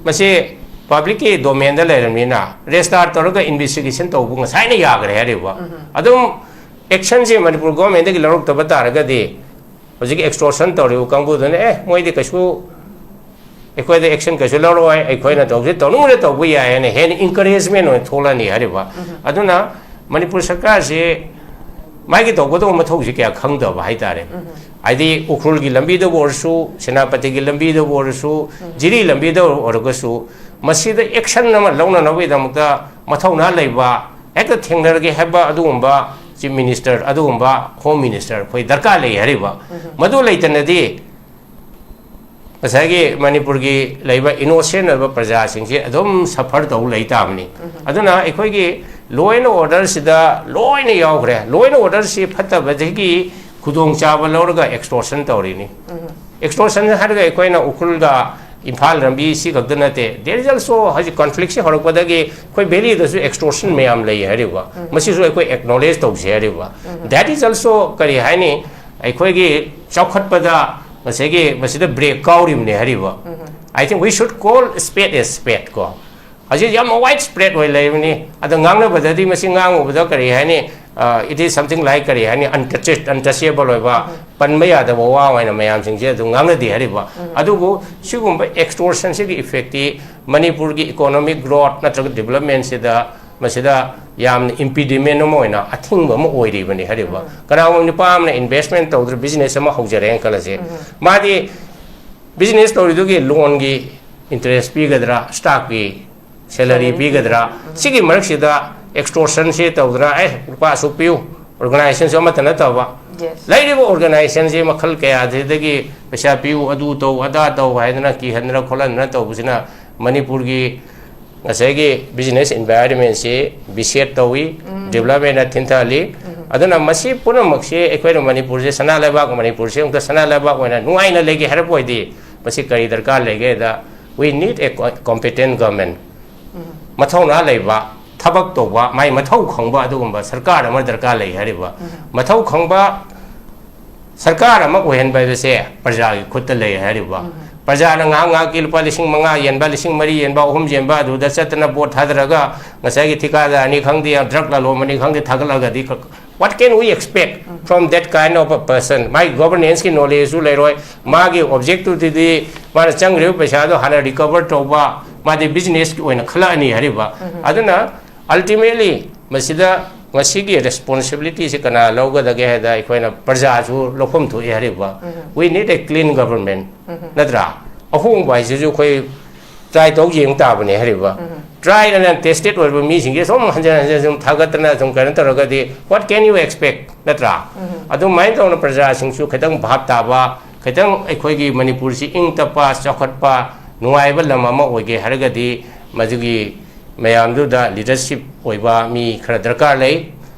ꯃꯁꯤ ꯄꯕ꯭ꯂꯤꯛꯀꯤ ꯗꯣꯃꯦꯟꯗ ꯂꯩꯔꯕꯅꯤꯅ, ꯔꯦꯖꯤꯁꯇꯥꯔ ꯇꯧꯔꯒ ꯏꯟꯚꯦꯁꯇꯤꯒꯦꯁꯟ ꯇꯧꯕ ꯉꯁꯥꯏꯅ ꯌꯥꯈ꯭ꯔꯦ ꯍꯥꯏꯔꯤꯕ꯫ ꯎꯝ꯫ ꯑꯗꯨꯝ ꯑꯦꯛꯁꯟꯁꯦ ꯃꯅꯤꯄꯨꯔ ꯒꯣꯔꯃꯦꯟꯗꯒꯤ ꯂꯧꯔꯛꯇꯕ ꯇꯥꯔꯒꯗꯤ, ꯍꯧꯖꯤꯛ ꯑꯦꯛꯁꯇꯣꯔꯁꯟ ꯇꯧꯔꯤꯕ ꯀꯥꯡꯕꯨꯗꯨꯅ, "ꯑꯦ, ꯃꯣꯏꯗꯤ ꯀꯩꯁꯨ ꯑꯩꯈꯣꯏꯗ ꯑꯦꯛꯁꯟ ꯀꯩꯁꯨ ꯂꯧꯔꯣꯏ, ꯑꯩꯈꯣꯏꯅ ꯇꯧꯁꯤ, ꯇꯧꯅꯤꯡꯕꯗ ꯇꯧꯕ ꯌꯥꯏ" ꯍꯥꯏꯅ ꯍꯦꯟꯅ ꯏꯟꯀꯔꯦꯖꯃꯦꯟ ꯑꯣꯏꯅ ꯊꯣꯛꯂꯛꯑꯅꯤ ꯍꯥꯏꯔꯤꯕ꯫ ꯎꯝ꯫ ꯑꯗꯨꯅ ꯃꯅꯤꯄꯨꯔ ꯁꯔꯀꯥꯔꯁꯤ ꯃꯥꯒꯤ ꯇꯧꯒꯗꯧꯕ ꯃꯊꯧꯁꯤ ꯀꯌꯥ ꯈꯪꯗꯕ ꯍꯥꯏꯇꯥꯔꯦ꯫ ꯎꯝ꯫ ꯍꯥꯏꯗꯤ ꯎꯈ꯭ꯔꯨꯜꯒꯤ ꯂꯝꯕꯤꯗꯕꯨ ꯑꯣꯏꯔꯁꯨ, ꯁꯦꯅꯥꯄꯇꯤꯒꯤ ꯂꯝꯕꯤꯗꯕꯨ ꯑꯣꯏꯔꯁꯨ, ꯎꯝ꯫ ꯖꯤꯔꯤ ꯂꯝꯕꯤꯗ ꯑꯣꯏꯔꯒꯁꯨ, ꯃꯁꯤꯗ ꯑꯦꯛꯁꯟ ꯑꯃ ꯂꯧꯅꯅꯕꯒꯤꯗꯃꯛꯇ ꯃꯊꯧꯅꯥ ꯂꯩꯕ, ꯍꯦꯛꯇ ꯊꯦꯡꯅꯔꯒꯦ ꯍꯥꯏꯕ ꯑꯗꯨꯒꯨꯝꯕ ꯆꯤꯐ ꯃꯤꯅꯤꯁꯇꯔ, ꯑꯗꯨꯒꯨꯝꯕ ꯍꯣꯝ ꯃꯤꯅꯤꯁꯇꯔ ꯑꯩꯈꯣꯏ ꯗꯔꯀꯥꯔ ꯂꯩ ꯍꯥꯏꯔꯤꯕ꯫ ꯎꯝ꯫ ꯃꯗꯨ ꯂꯩꯇꯅꯗꯤ ꯉꯁꯥꯏꯒꯤ ꯃꯅꯤꯄꯨꯔꯒꯤ ꯂꯩꯕ ꯏꯅꯣꯁꯦꯟ ꯑꯣꯏꯕ ꯄ꯭ꯔꯖꯥꯁꯤꯡꯁꯤ ꯑꯗꯨꯝ ꯁꯐꯔ ꯇꯧ ꯂꯩ ꯇꯥꯕꯅꯤ꯫ ꯎꯝ꯫ ꯑꯗꯨꯅ ꯑꯩꯈꯣꯏꯒꯤ ꯂꯣ ꯑꯦꯟ ꯑꯣꯔꯗꯔꯁꯤꯗ ꯂꯣꯏꯅ ꯌꯥꯎꯈ꯭ꯔꯦ꯫ ꯂꯣ ꯑꯦꯟ ꯑꯣꯔꯗꯔꯁꯤ ꯐꯠꯇꯕꯗꯒꯤ ꯈꯨꯗꯣꯡꯆꯥꯕ ꯂꯧꯔꯒ ꯑꯦꯛꯁꯇꯣꯔꯁꯟ ꯇꯧꯔꯤꯅꯤ꯫ ꯎꯝ꯫ ꯑꯦꯛꯁꯇꯣꯔꯁꯟ ꯍꯥꯏꯔꯒ ꯑꯩꯈꯣꯏꯅ ꯎꯈ꯭ꯔꯨꯜꯗ ꯏꯝꯐꯥꯜ ꯂꯝꯕꯤ ꯁꯤ ꯈꯛꯇ ꯅꯠꯇꯦ, there is also ꯍꯧꯖꯤꯛ ꯀꯟꯐ꯭ꯂꯤꯛꯁꯤ ꯍꯧꯔꯛꯄꯗꯒꯤ ꯑꯩꯈꯣꯏ ꯚꯦꯂꯤꯗꯁꯨ ꯑꯦꯛꯁꯇꯣꯔꯁꯟ ꯃꯌꯥꯝ ꯂꯩ ꯍꯥꯏꯔꯤꯕ, ꯃꯁꯤꯁꯨ ꯑꯩꯈꯣꯏ ꯑꯦꯛꯅꯣꯂꯦꯖ ꯇꯧꯁꯦ ꯍꯥꯏꯔꯤꯕ꯫ That is also ꯀꯔꯤ ꯍꯥꯏꯅꯤ, ꯑꯩꯈꯣꯏꯒꯤ ꯆꯥꯎꯈꯠꯄꯗ ꯉꯁꯥꯏꯒꯤ ꯃꯁꯤꯗ ꯕ꯭ꯔꯦꯛ ꯀꯥꯎꯔꯤꯕꯅꯦ ꯍꯥꯏꯔꯤꯕ꯫ I think we should call spade a spade ꯀꯣ꯫ ꯍꯧꯖꯤꯛ ꯌꯥꯝ ꯋꯥꯏꯗ ꯁ꯭ꯄ꯭ꯔꯦꯗ ꯑꯣꯏ ꯂꯩꯕꯅꯤ꯫ ꯑꯗ ꯉꯥꯡꯅꯕꯗꯗꯤ ꯃꯁꯤ ꯉꯥꯡꯉꯨꯕꯗ ꯀꯔꯤ ꯍꯥꯏꯅꯤ, it is something like ꯀꯔꯤ ꯍꯥꯏꯅꯤ, ꯑꯟꯇꯆꯦꯕꯜ ꯑꯣꯏꯕ, ꯄꯟꯕ ꯌꯥꯗꯕ ꯋꯥ ꯑꯣꯏꯅ ꯃꯌꯥꯝꯁꯤꯡꯁꯦ ꯑꯗꯨꯝ ꯉꯥꯡꯅꯗꯦ ꯍꯥꯏꯔꯤꯕ꯫ ꯑꯗꯨꯕꯨ ꯁꯤꯒꯨꯝꯕ ꯑꯦꯛꯁꯇꯣꯔꯁꯟꯁꯤꯒꯤ ꯏꯐꯦꯛꯇꯤ ꯃꯅꯤꯄꯨꯔꯒꯤ ꯏꯀꯣꯅꯣꯃꯤꯛ ꯒ꯭ꯔꯣꯠ ꯅꯠꯇ꯭ꯔꯒ ꯗꯤꯕꯂꯞꯃꯦꯟꯁꯤꯗ ꯃꯁꯤꯗ ꯌꯥꯝꯅ ꯏꯝꯄꯤꯗꯤꯃꯦꯟ ꯑꯃ ꯑꯣꯏꯅ, ꯑꯊꯤꯡꯕ ꯑꯃ ꯑꯣꯏꯔꯤꯕꯅꯤ ꯍꯥꯏꯔꯤꯕ꯫ ꯀꯅꯥꯒꯨꯝꯕ ꯅꯨꯄꯥ ꯑꯃꯅ ꯏꯟꯚꯦꯁꯃꯦꯟ ꯇꯧꯗ꯭ꯔ ꯕꯤꯖꯤꯅꯦꯁ ꯑꯃ ꯍꯧꯖꯔꯦꯅ ꯈꯜꯂꯁꯦ, ꯃꯥꯗꯤ ꯕꯤꯖꯤꯅꯦꯁ ꯇꯧꯔꯤꯗꯨꯒꯤ ꯂꯣꯟꯒꯤ ꯏꯟꯇꯔꯦꯁ ꯄꯤꯒꯗ꯭ꯔꯥ, ꯁ꯭ꯇꯥꯐꯀꯤ ꯁꯦꯂꯔꯤ ꯄꯤꯒꯗ꯭ꯔꯥ? ꯁꯤꯒꯤ ꯃꯔꯛꯁꯤꯗ ꯑꯦꯛꯁꯇꯣꯔꯁꯟꯁꯦ ꯇꯧꯗꯅ, ꯑꯦ, ꯂꯨꯄꯥ ꯑꯁꯨꯛ ꯄꯤꯌꯨ, ꯑꯣꯔꯒꯅꯥꯏꯖꯦꯁꯟꯁꯨ ꯑꯃꯠꯇ ꯅꯠꯇꯕ, ꯂꯩꯔꯤꯕ ꯑꯣꯔꯒꯅꯥꯏꯖꯦꯁꯟꯁꯦ ꯃꯈꯜ ꯀꯌꯥꯁꯤꯗꯒꯤ ꯄꯩꯁꯥ ꯄꯤꯌꯨ, ꯑꯗꯨ ꯇꯧ, ꯑꯗꯥ ꯇꯧ ꯍꯥꯏꯗꯅ ꯀꯤꯍꯟꯗꯅ ꯈꯣꯠꯍꯟꯗꯅ ꯇꯧꯕꯁꯤꯅ ꯃꯅꯤꯄꯨꯔꯒꯤ ꯉꯁꯥꯏꯒꯤ ꯕꯤꯖꯤꯅꯦꯁ ꯏꯟꯚꯥꯏꯔꯟꯃꯦꯟꯁꯤ ꯕꯤꯁꯦꯠ ꯇꯧꯏ, ꯗꯤꯕꯂꯞꯃꯦꯟꯗ ꯊꯤꯟꯊꯍꯜꯂꯤ꯫ ꯑꯗꯨꯅ ꯃꯁꯤ ꯄꯨꯝꯅꯃꯛꯁꯤ ꯑꯩꯈꯣꯏꯅ ꯃꯅꯤꯄꯨꯔꯁꯦ, ꯁꯅꯥ ꯂꯩꯕꯥꯛ ꯃꯅꯤꯄꯨꯔꯁꯦ ꯑꯃꯨꯛꯇ ꯁꯅꯥ ꯂꯩꯕꯥꯛ ꯑꯣꯏꯅ ꯅꯨꯡꯉꯥꯏꯅ ꯂꯩꯒꯦ ꯍꯥꯏꯔꯕ ꯑꯣꯏꯗꯤ ꯃꯁꯤ ꯀꯔꯤ ꯗꯔꯀꯥꯔ ꯂꯩꯒꯦꯗ, we need a competent government꯫ ꯃꯊꯧꯅꯥ ꯂꯩꯕ, ꯊꯕꯛ ꯇꯧꯕ, ꯃꯥꯏ ꯃꯊꯧ ꯈꯪꯕ ꯑꯗꯨꯒꯨꯝꯕ ꯁꯔꯀꯥꯔ ꯑꯃ ꯗꯔꯀꯥꯔ ꯂꯩ ꯍꯥꯏꯔꯤꯕ꯫ ꯃꯊꯧ ꯈꯪꯕ ꯁꯔꯀꯥꯔ ꯑꯃ ꯑꯣꯏꯍꯟꯕ ꯍꯥꯏꯕꯁꯦ ꯄ꯭ꯔꯖꯥꯒꯤ ꯈꯨꯠꯇ ꯂꯩ ꯍꯥꯏꯔꯤꯕ꯫ ꯄ꯭ꯔꯖꯥꯅ ꯉꯥꯏꯍꯥꯛ ꯉꯥꯏꯍꯥꯛꯀꯤ ꯂꯨꯄꯥ ꯂꯤꯁꯤꯡ ꯃꯉꯥ ꯌꯦꯟꯕ, ꯂꯤꯁꯤꯡ ꯃꯔꯤ ꯌꯦꯟꯕ, ꯑꯍꯨꯝ ꯌꯦꯟꯕ ꯑꯗꯨꯗ ꯆꯠꯇꯅ ꯚꯣꯠ ꯊꯥꯗꯔꯒ ꯉꯁꯥꯏꯒꯤ ꯊꯤꯀꯥꯗꯥꯔꯅꯤ ꯈꯪꯗꯦ, ꯗ꯭ꯔꯒ ꯂꯂꯣꯟꯕꯅꯤ ꯈꯪꯗꯦ ꯊꯥꯒꯠꯂꯒꯗꯤ ꯀ-, what can we expect from that kind of a person? ꯃꯥꯒꯤ ꯒꯣꯕꯔꯅꯦꯟꯁꯀꯤ ꯅꯣꯂꯦꯖꯁꯨ ꯂꯩꯔꯣꯏ, ꯃꯥꯒꯤ ꯑꯣꯕꯖꯦꯛꯇꯤꯚꯇꯨꯗꯤ ꯃꯥꯅ ꯆꯪꯈ꯭ꯔꯤꯕ ꯄꯩꯁꯥꯗꯣ ꯍꯥꯟꯅ ꯔꯤꯀꯚꯔ ꯇꯧꯕ, ꯃꯥꯗꯤ ꯕꯤꯖꯤꯅꯦꯁꯀꯤ ꯑꯣꯏꯅ ꯈꯜꯂꯛꯑꯅꯤ ꯍꯥꯏꯔꯤꯕ꯫ ꯑꯗꯨꯅ ꯑꯜꯇꯤꯃꯦꯠꯂꯤ ꯃꯁꯤꯗ ꯉꯁꯤꯒꯤ ꯔꯦꯁꯄꯣꯟꯁꯤꯕꯤꯂꯤꯇꯤꯁꯤ ꯀꯅꯥ ꯂꯧꯒꯗꯒꯦ ꯍꯥꯏꯗ ꯑꯩꯈꯣꯏꯅ ꯄ꯭ꯔꯖꯥꯁꯨ ꯂꯧꯐꯝ ꯊꯣꯛꯏ ꯍꯥꯏꯔꯤꯕ꯫ We need a clean government, ꯅꯠꯇ꯭ꯔꯥ? ꯑꯍꯣꯡꯕ ꯍꯥꯏꯁꯤꯁꯨ ꯑꯩꯈꯣꯏ ꯇ꯭ꯔꯥꯏ ꯇꯧ ꯌꯦꯡ ꯇꯥꯕꯅꯦ ꯍꯥꯏꯔꯤꯕ꯫ Tried and tested ꯑꯣꯏꯔꯕ ꯃꯤꯁꯤꯡꯁꯦ ꯁꯨꯝ ꯍꯟꯖꯤꯟ ꯍꯟꯖꯤꯟ ꯁꯨꯝ ꯊꯥꯒꯠꯇꯅ ꯁꯨꯝ ꯀꯩꯅꯣ ꯇꯧꯔꯒꯗꯤ what can you expect, ꯅꯠꯇ꯭ꯔꯥ? ꯑꯗꯨꯃꯥꯏꯅ ꯇꯧꯅ ꯄ꯭ꯔꯖꯥꯁꯤꯡꯁꯨ ꯈꯤꯇꯪ ꯚꯥꯞ ꯇꯥꯕ, ꯈꯤꯇꯪ ꯑꯩꯈꯣꯏꯒꯤ ꯃꯅꯤꯄꯨꯔꯁꯤ ꯏꯪ ꯇꯞꯄ, ꯆꯥꯎꯈꯠꯄ, ꯅꯨꯡꯉꯥꯏꯕ ꯂꯝ ꯑꯃ ꯑꯣꯏꯒꯦ ꯍꯥꯏꯔꯒꯗꯤ ꯃꯗꯨꯒꯤ ꯃꯌꯥꯝꯗꯨꯗ ꯂꯤꯗꯔꯁꯤꯞ ꯑꯣꯏꯕ ꯃꯤ ꯈꯔ ꯗꯔꯀꯥꯔ ꯂꯩ꯫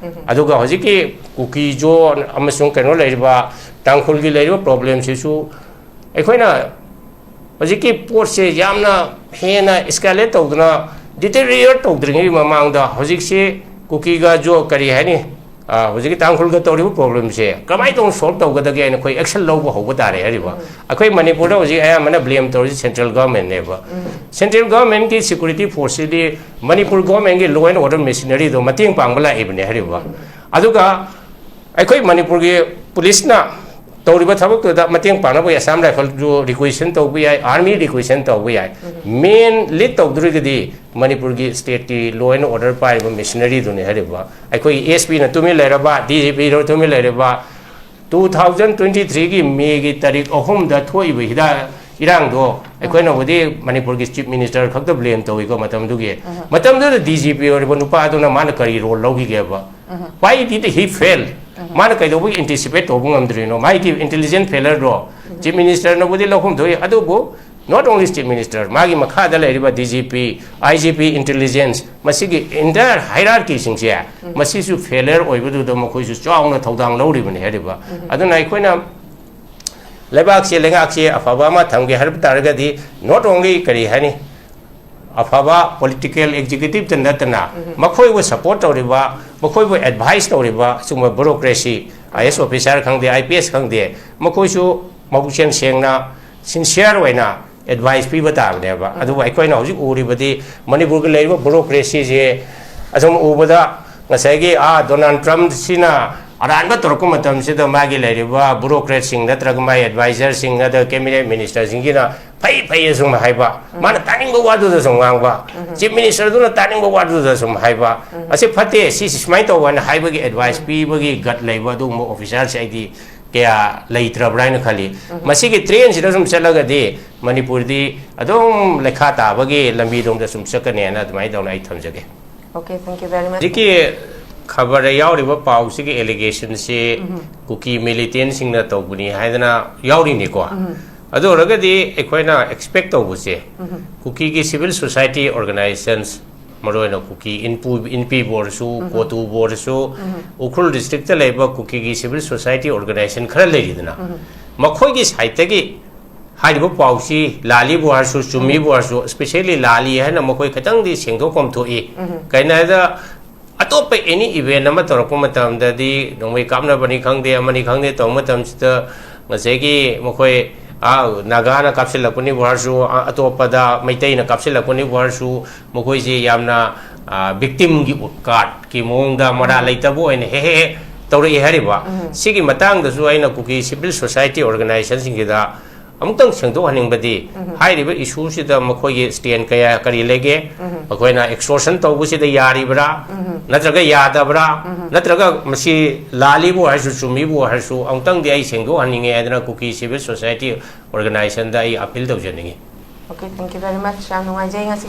ꯑꯗꯨꯒ ꯍꯧꯖꯤꯛꯀꯤ ꯀꯨꯀꯤꯖꯣ ꯑꯃꯁꯨꯡ ꯀꯩꯅꯣ ꯂꯩꯔꯤꯕ ꯇꯥꯡꯈꯨꯜꯒꯤ ꯂꯩꯔꯤꯕ ꯄ꯭ꯔꯣꯕ꯭ꯂꯦꯝꯁꯤꯁꯨ ꯑꯩꯈꯣꯏꯅ ꯍꯧꯖꯤꯛꯀꯤ ꯄꯣꯠꯁꯦ ꯌꯥꯝꯅ ꯍꯦꯟꯅ ꯏꯁꯀꯦꯂꯦꯠ ꯇꯧꯗꯅ, ꯗꯤꯇꯦꯔꯤꯌꯣꯔꯦꯠ ꯇꯧꯗ꯭ꯔꯤꯉꯩꯒꯤ ꯃꯃꯥꯡꯗ ꯍꯧꯖꯤꯛꯁꯤ ꯀꯨꯀꯤꯒ ꯖꯣ ꯀꯔꯤ ꯍꯥꯏꯅꯤ, ꯑ, ꯍꯧꯖꯤꯛꯀꯤ ꯇꯥꯡꯈꯨꯜꯒ ꯇꯧꯔꯤꯕ ꯄ꯭ꯔꯣꯕ꯭ꯂꯦꯝꯁꯦ ꯀꯃꯥꯏꯅ ꯇꯧꯅ ꯁꯣꯜꯕ ꯇꯧꯒꯗꯒꯦ ꯍꯥꯏꯅ ꯑꯩꯈꯣꯏ ꯑꯦꯛꯁꯟ ꯂꯧꯕ ꯍꯧꯕ ꯇꯥꯔꯦ ꯍꯥꯏꯔꯤꯕ꯫ ꯑꯩꯈꯣꯏ ꯃꯅꯤꯄꯨꯔꯗ ꯍꯧꯖꯤꯛ ꯑꯌꯥꯝꯕꯅ ꯕ꯭ꯂꯦꯝ ꯇꯧꯔꯤꯁꯤ ꯁꯦꯟꯇ꯭ꯔꯦꯜ ꯒꯚꯔꯟꯃꯦꯟꯅꯦꯕ꯫ ꯁꯦꯟꯇ꯭ꯔꯦꯜ ꯒꯚꯔꯟꯃꯦꯟꯒꯤ ꯁꯦꯀ꯭ꯌꯨꯔꯤꯇꯤ ꯐꯣꯔꯁꯁꯤꯗꯤ ꯃꯅꯤꯄꯨꯔ ꯒꯚꯔꯟꯃꯦꯟꯒꯤ ꯂꯣ ꯑꯦꯟ ꯑꯣꯔꯗꯔ ꯃꯦꯁꯤꯅꯔꯤꯗꯣ ꯃꯇꯦꯡ ꯄꯥꯡꯕ ꯂꯥꯛꯏꯕꯅꯦ ꯍꯥꯏꯔꯤꯕ꯫ ꯑꯗꯨꯒ ꯑꯩꯈꯣꯏ ꯃꯅꯤꯄꯨꯔꯒꯤ ꯄꯨꯂꯤꯁꯅ ꯇꯧꯔꯤꯕ ꯊꯕꯛꯇꯨꯗ ꯃꯇꯦꯡ ꯄꯥꯡꯅꯕ ꯑꯁꯥꯝ ꯔꯥꯏꯐꯜꯁꯨ ꯔꯤꯀ꯭ꯋꯦꯁꯟ ꯇꯧꯕ ꯌꯥꯏ, ꯑꯥꯔꯃꯤ ꯔꯤꯀ꯭ꯋꯦꯁꯟ ꯇꯧꯕ ꯌꯥꯏ꯫ ꯃꯦꯟ ꯂꯤꯗ ꯇꯧꯗꯣꯔꯤꯒꯗꯤ ꯃꯅꯤꯄꯨꯔꯒꯤ ꯁ꯭ꯇꯦꯠꯀꯤ ꯂꯣ ꯑꯦꯟ ꯑꯣꯔꯗꯔ ꯄꯥꯏꯔꯤꯕ ꯃꯦꯁꯤꯅꯔꯤꯗꯨꯅꯤ ꯍꯥꯏꯔꯤꯕ꯫ ꯑꯩꯈꯣꯏꯒꯤ ꯑꯦꯁ ꯄꯤꯅ ꯇꯨꯃꯤꯟ ꯂꯩꯔꯕ, ꯗꯤ ꯖꯤ ꯄꯤꯅ ꯇꯨꯃꯤꯟ ꯂꯩꯔꯕ꯫ ꯇꯨ ꯊꯥꯎꯖꯟ ꯇ꯭ꯋꯦꯟꯇꯤ ꯊ꯭ꯔꯤꯒꯤ ꯃꯦꯒꯤ ꯇꯥꯔꯤꯛ ꯑꯍꯨꯝꯗ ꯊꯣꯛꯏꯕ ꯍꯤꯗꯥꯛ ꯏꯔꯥꯡꯗꯣ ꯑꯩꯈꯣꯏꯅꯕꯨꯗꯤ ꯃꯅꯤꯄꯨꯔꯒꯤ ꯆꯤꯐ ꯃꯤꯅꯤꯁꯇꯔ ꯈꯛꯇ ꯕ꯭ꯂꯦꯝ ꯇꯧꯏꯀꯣ ꯃꯇꯝꯗꯨꯒꯤ꯫ ꯃꯇꯝꯗꯨꯗ ꯗꯤ ꯖꯤ ꯄꯤ ꯑꯣꯏꯔꯤꯕ ꯅꯨꯄꯥꯗꯨꯅ ꯃꯥꯅ ꯀꯔꯤ role ꯂꯧꯈꯤꯒꯦꯕ? Why did he fail? ꯃꯥꯅ ꯀꯩꯗꯧꯕꯒꯤ ꯑꯦꯟꯇꯤꯁꯤꯄꯦꯠ ꯇꯧꯕ ꯉꯝꯗ꯭ꯔꯤꯅꯣ? ꯃꯥꯒꯤ ꯏꯟꯇꯦꯂꯤꯖꯦꯟ ꯐꯦꯂꯔꯗꯣ ꯆꯤꯐ ꯃꯤꯅꯤꯁꯇꯔꯅꯕꯨꯗꯤ ꯂꯧꯐꯝ ꯊꯣꯛꯏ, ꯑꯗꯨꯕꯨ not only chief minister, ꯃꯥꯒꯤ ꯃꯈꯥꯗ ꯂꯩꯔꯤꯕ ꯗꯤ ꯖꯤ ꯄꯤ, ꯑꯥꯏ ꯖꯤ ꯄꯤ, ꯏꯟꯇꯦꯂꯤꯖꯦꯟꯁ, ꯃꯁꯤꯒꯤ ꯏꯟꯇꯥꯌꯔ ꯍꯥꯏꯔꯥꯔꯀꯤꯁꯤꯡꯁꯦ ꯃꯁꯤꯁꯨ ꯐꯦꯂꯔ ꯑꯣꯏꯕꯗꯨꯗ ꯃꯈꯣꯏꯁꯨ ꯆꯥꯎꯅ ꯊꯧꯗꯥꯡ ꯂꯧꯔꯤꯕꯅꯤ ꯍꯥꯏꯔꯤꯕ꯫ ꯑꯗꯨꯅ ꯑꯩꯈꯣꯏꯅ ꯂꯩꯕꯥꯛꯁꯦ, ꯂꯩꯉꯥꯛꯁꯦ ꯑꯐꯕ ꯑꯃ ꯊꯝꯒꯦ ꯍꯥꯏꯕ ꯇꯥꯔꯒꯗꯤ not only ꯀꯔꯤ ꯍꯥꯏꯅꯤ, ꯑꯐꯕ ꯄꯣꯂꯤꯇꯤꯀꯦꯜ ꯑꯦꯛꯖꯤꯀ꯭ꯌꯨꯇꯤꯚꯇ ꯅꯠꯇꯅ ꯃꯈꯣꯏꯕꯨ ꯁꯄꯣꯔꯠ ꯇꯧꯔꯤꯕ, ꯃꯈꯣꯏꯕꯨ ꯑꯦꯗꯚꯥꯏꯁ ꯇꯧꯔꯤꯕ ꯁꯤꯒꯨꯝꯕ ꯕ꯭ꯌꯨꯔꯣꯀ꯭ꯔꯦꯁꯤ, ꯑꯥꯏ ꯑꯦꯁ ꯑꯣꯐꯤꯁꯥꯔ ꯈꯪꯗꯦ, ꯑꯥꯏ ꯄꯤ ꯑꯦꯁ ꯈꯪꯗꯦ, ꯃꯈꯣꯏꯁꯨ ꯃꯕꯨꯛꯆꯦꯜ ꯁꯦꯡꯅ, ꯁꯤꯟꯁꯤꯌꯔ ꯑꯣꯏꯅ ꯑꯦꯗꯚꯥꯏꯁ ꯄꯤꯕ ꯇꯥꯕꯅꯦꯕ꯫ ꯑꯗꯨꯕꯨ ꯑꯩꯈꯣꯏꯅ ꯍꯧꯖꯤꯛ ꯎꯔꯤꯕꯗꯤ ꯃꯅꯤꯄꯨꯔꯒꯤ ꯂꯩꯔꯤꯕ ꯕ꯭ꯌꯨꯔꯣꯀ꯭ꯔꯦꯁꯤꯁꯦ ꯑꯁꯨꯝ ꯎꯕꯗ ꯉꯁꯥꯏꯒꯤ, ꯑꯥ, ꯗꯣꯅꯥꯜꯗ ꯇ꯭ꯔꯝꯞꯁꯤꯅ ꯑꯔꯥꯟꯕ ꯇꯧꯔꯛꯄ ꯃꯇꯝꯁꯤꯗ ꯃꯥꯒꯤ ꯂꯩꯔꯤꯕ ꯕ꯭ꯌꯨꯔꯣꯀ꯭ꯔꯦꯠꯁꯤꯡ ꯅꯠꯇ꯭ꯔꯒ ꯃꯥꯒꯤ ꯑꯦꯗꯚꯥꯏꯖꯔꯁꯤꯡ ꯅꯠꯇ꯭ꯔꯒ ꯀꯦꯕꯤꯅꯦꯠ ꯃꯤꯅꯤꯁꯇꯔꯁꯤꯡꯒꯤꯅ ꯐꯩ ꯐꯩ ꯑꯁꯨꯝ ꯍꯥꯏꯕ, ꯃꯥꯅ ꯇꯥꯅꯤꯡꯕ ꯋꯥꯗꯨꯗ ꯁꯨꯝ ꯉꯥꯡꯕ, ꯆꯤꯐ ꯃꯤꯅꯤꯁꯇꯔꯗꯨꯅ ꯇꯥꯅꯤꯡꯕ ꯋꯥꯗꯨꯗ ꯁꯨꯝ ꯍꯥꯏꯕ, ꯑꯁꯤ ꯐꯠꯇꯦ, ꯁꯤ ꯁꯨꯃꯥꯏꯅ ꯇꯧꯕ ꯍꯥꯏꯅ ꯍꯥꯏꯕꯒꯤ ꯑꯦꯗꯚꯥꯏꯁ ꯄꯤꯕꯒꯤ ꯒꯠ ꯂꯩꯕ ꯑꯗꯨꯒꯨꯝꯕ ꯑꯣꯐꯤꯁꯥꯔꯁꯦ ꯑꯩꯗꯤ ꯀꯌꯥ ꯂꯩꯇ꯭ꯔꯕ꯭ꯔꯥ ꯍꯥꯏꯅ ꯈꯜꯂꯤ꯫ ꯃꯁꯤꯒꯤ ꯇ꯭ꯔꯦꯟꯁꯤꯗ ꯁꯨꯝ ꯆꯠꯂꯒꯗꯤ ꯃꯅꯤꯄꯨꯔꯗꯤ ꯑꯗꯨꯝ ꯂꯩꯈꯥ ꯇꯥꯕꯒꯤ ꯂꯝꯕꯤꯔꯣꯝꯗ ꯁꯨꯝ ꯆꯠꯀꯅꯦꯅ ꯑꯗꯨꯃꯥꯏꯅ ꯇꯧꯅ ꯑꯩ ꯊꯝꯖꯒꯦ꯫ Okay, thank you very much. ꯍꯧꯖꯤꯛꯀꯤ ꯈꯕꯔꯗ ꯌꯥꯎꯔꯤꯕ ꯄꯥꯎꯁꯤꯒꯤ ꯑꯦꯂꯤꯒꯦꯁꯟꯁꯤ ꯀꯨꯀꯤ ꯃꯤꯂꯤꯇꯦꯟꯁꯤꯡꯅ ꯇꯧꯕꯅꯤ ꯍꯥꯏꯗꯅ ꯌꯥꯎꯔꯤꯅꯤꯀꯣ꯫ ꯑꯗꯨ ꯑꯣꯏꯔꯒꯗꯤ ꯑꯩꯈꯣꯏꯅ ꯑꯦꯛꯁꯄꯦꯛ ꯇꯧꯕꯁꯦ, ꯀꯨꯀꯤꯒꯤ ꯁꯤꯚꯤꯜ ꯁꯣꯁꯥꯏꯇꯤ ꯑꯣꯔꯒꯅꯥꯏꯖꯦꯁꯟꯁ, ꯃꯔꯨꯑꯣꯏꯅ ꯀꯨꯀꯤ ꯏꯟꯄꯨ-, ꯏꯟꯄꯤꯕꯨ ꯑꯣꯏꯔꯁꯨ, ꯀꯣꯇꯨꯕꯨ ꯑꯣꯏꯔꯁꯨ, ꯎꯈ꯭ꯔꯨꯜ ꯗꯤꯁꯇ꯭ꯔꯤꯛꯇ ꯂꯩꯕ ꯀꯨꯀꯤꯒꯤ ꯁꯤꯚꯤꯜ ꯁꯣꯁꯥꯏꯇꯤ ꯑꯣꯔꯒꯅꯥꯏꯖꯦꯁꯟ ꯈꯔ ꯂꯩꯔꯤꯗꯅ, ꯃꯈꯣꯏꯒꯤ ꯁꯥꯏꯠꯇꯒꯤ ꯍꯥꯏꯔꯤꯕ ꯄꯥꯎꯁꯤ ꯂꯥꯜꯂꯤꯕꯨ ꯍꯥꯏꯔꯁꯨ, ꯆꯨꯝꯃꯤꯕꯨ ꯍꯥꯏꯔꯁꯨ, especially ꯂꯥꯜꯂꯤ ꯍꯥꯏꯅ ꯃꯈꯣꯏ ꯈꯤꯇꯪꯗꯤ ꯁꯦꯡꯗꯣꯛꯐꯝ ꯊꯣꯛꯏ꯫ ꯀꯩꯅꯣ ꯍꯥꯏꯗ, ꯑꯇꯣꯞꯄ any event ꯑꯃ ꯇꯧꯔꯛꯄ ꯃꯇꯝꯗꯗꯤ, ꯅꯣꯡꯃꯩ ꯀꯥꯞꯅꯕꯅꯤ ꯈꯪꯗꯦ, ꯑꯃꯅꯤ ꯈꯪꯗꯦ, ꯇꯧꯕ ꯃꯇꯝꯁꯤꯗ ꯉꯁꯥꯏꯒꯤ ꯃꯈꯣꯏ, ꯑꯥ, ꯅꯥꯒꯥꯅ ꯀꯥꯞꯁꯤꯜꯂꯛꯄꯅꯤꯕꯨ ꯍꯥꯏꯔꯁꯨ, ꯑ-, ꯑꯇꯣꯞꯄꯗ ꯃꯩꯇꯩꯅ ꯀꯥꯞꯁꯤꯜꯂꯛꯄꯅꯤꯕꯨ ꯍꯥꯏꯔꯁꯨ, ꯃꯈꯣꯏꯁꯤ ꯌꯥꯝꯅ, ꯑ, victim ꯒꯤ card ꯀꯤ ꯃꯑꯣꯡꯗ ꯃꯔꯥ ꯂꯩꯇꯕ ꯑꯣꯏꯅ ꯍꯦꯛ ꯍꯦꯛ ꯍꯦꯛ ꯇꯧꯔꯛꯏ ꯍꯥꯏꯔꯤꯕ꯫ ꯁꯤꯒꯤ ꯃꯇꯥꯡꯗꯁꯨ ꯑꯩꯅ ꯀꯨꯀꯤ civil society organization ꯁꯤꯡꯁꯤꯗ ꯑꯃꯨꯛꯇꯪ ꯁꯦꯡꯗꯣꯛꯍꯟꯅꯤꯡꯕꯗꯤ, ꯍꯥꯏꯔꯤꯕ issue ꯁꯤꯗ ꯃꯈꯣꯏꯒꯤ stand ꯀꯌꯥ ꯀꯔꯤ ꯂꯩꯒꯦ? ꯃꯈꯣꯏꯅ extortion ꯇꯧꯕꯁꯤꯗ ꯌꯥꯔꯤꯕ꯭ꯔꯥ? ꯅꯠꯇ꯭ꯔꯒ ꯌꯥꯗꯕ꯭ꯔꯥ? ꯅꯠꯇ꯭ꯔꯒ ꯃꯁꯤ ꯂꯥꯜꯂꯤꯕꯨ ꯍꯥꯏꯔꯁꯨ, ꯆꯨꯝꯃꯤꯕꯨ ꯍꯥꯏꯔꯁꯨ, ꯑꯃꯨꯛꯇꯪꯗꯤ ꯑꯩ ꯁꯦꯡꯗꯣꯛꯍꯟꯅꯤꯡꯉꯦ ꯍꯥꯏꯗꯅ ꯀꯨꯀꯤ civil society organization ꯗ ꯑꯩ appeal ꯇꯧꯖꯅꯤꯡꯉꯤ꯫ Okay, thank you very much. ꯌꯥꯝ ꯅꯨꯡꯉꯥꯏꯖꯩ ꯉꯁꯤ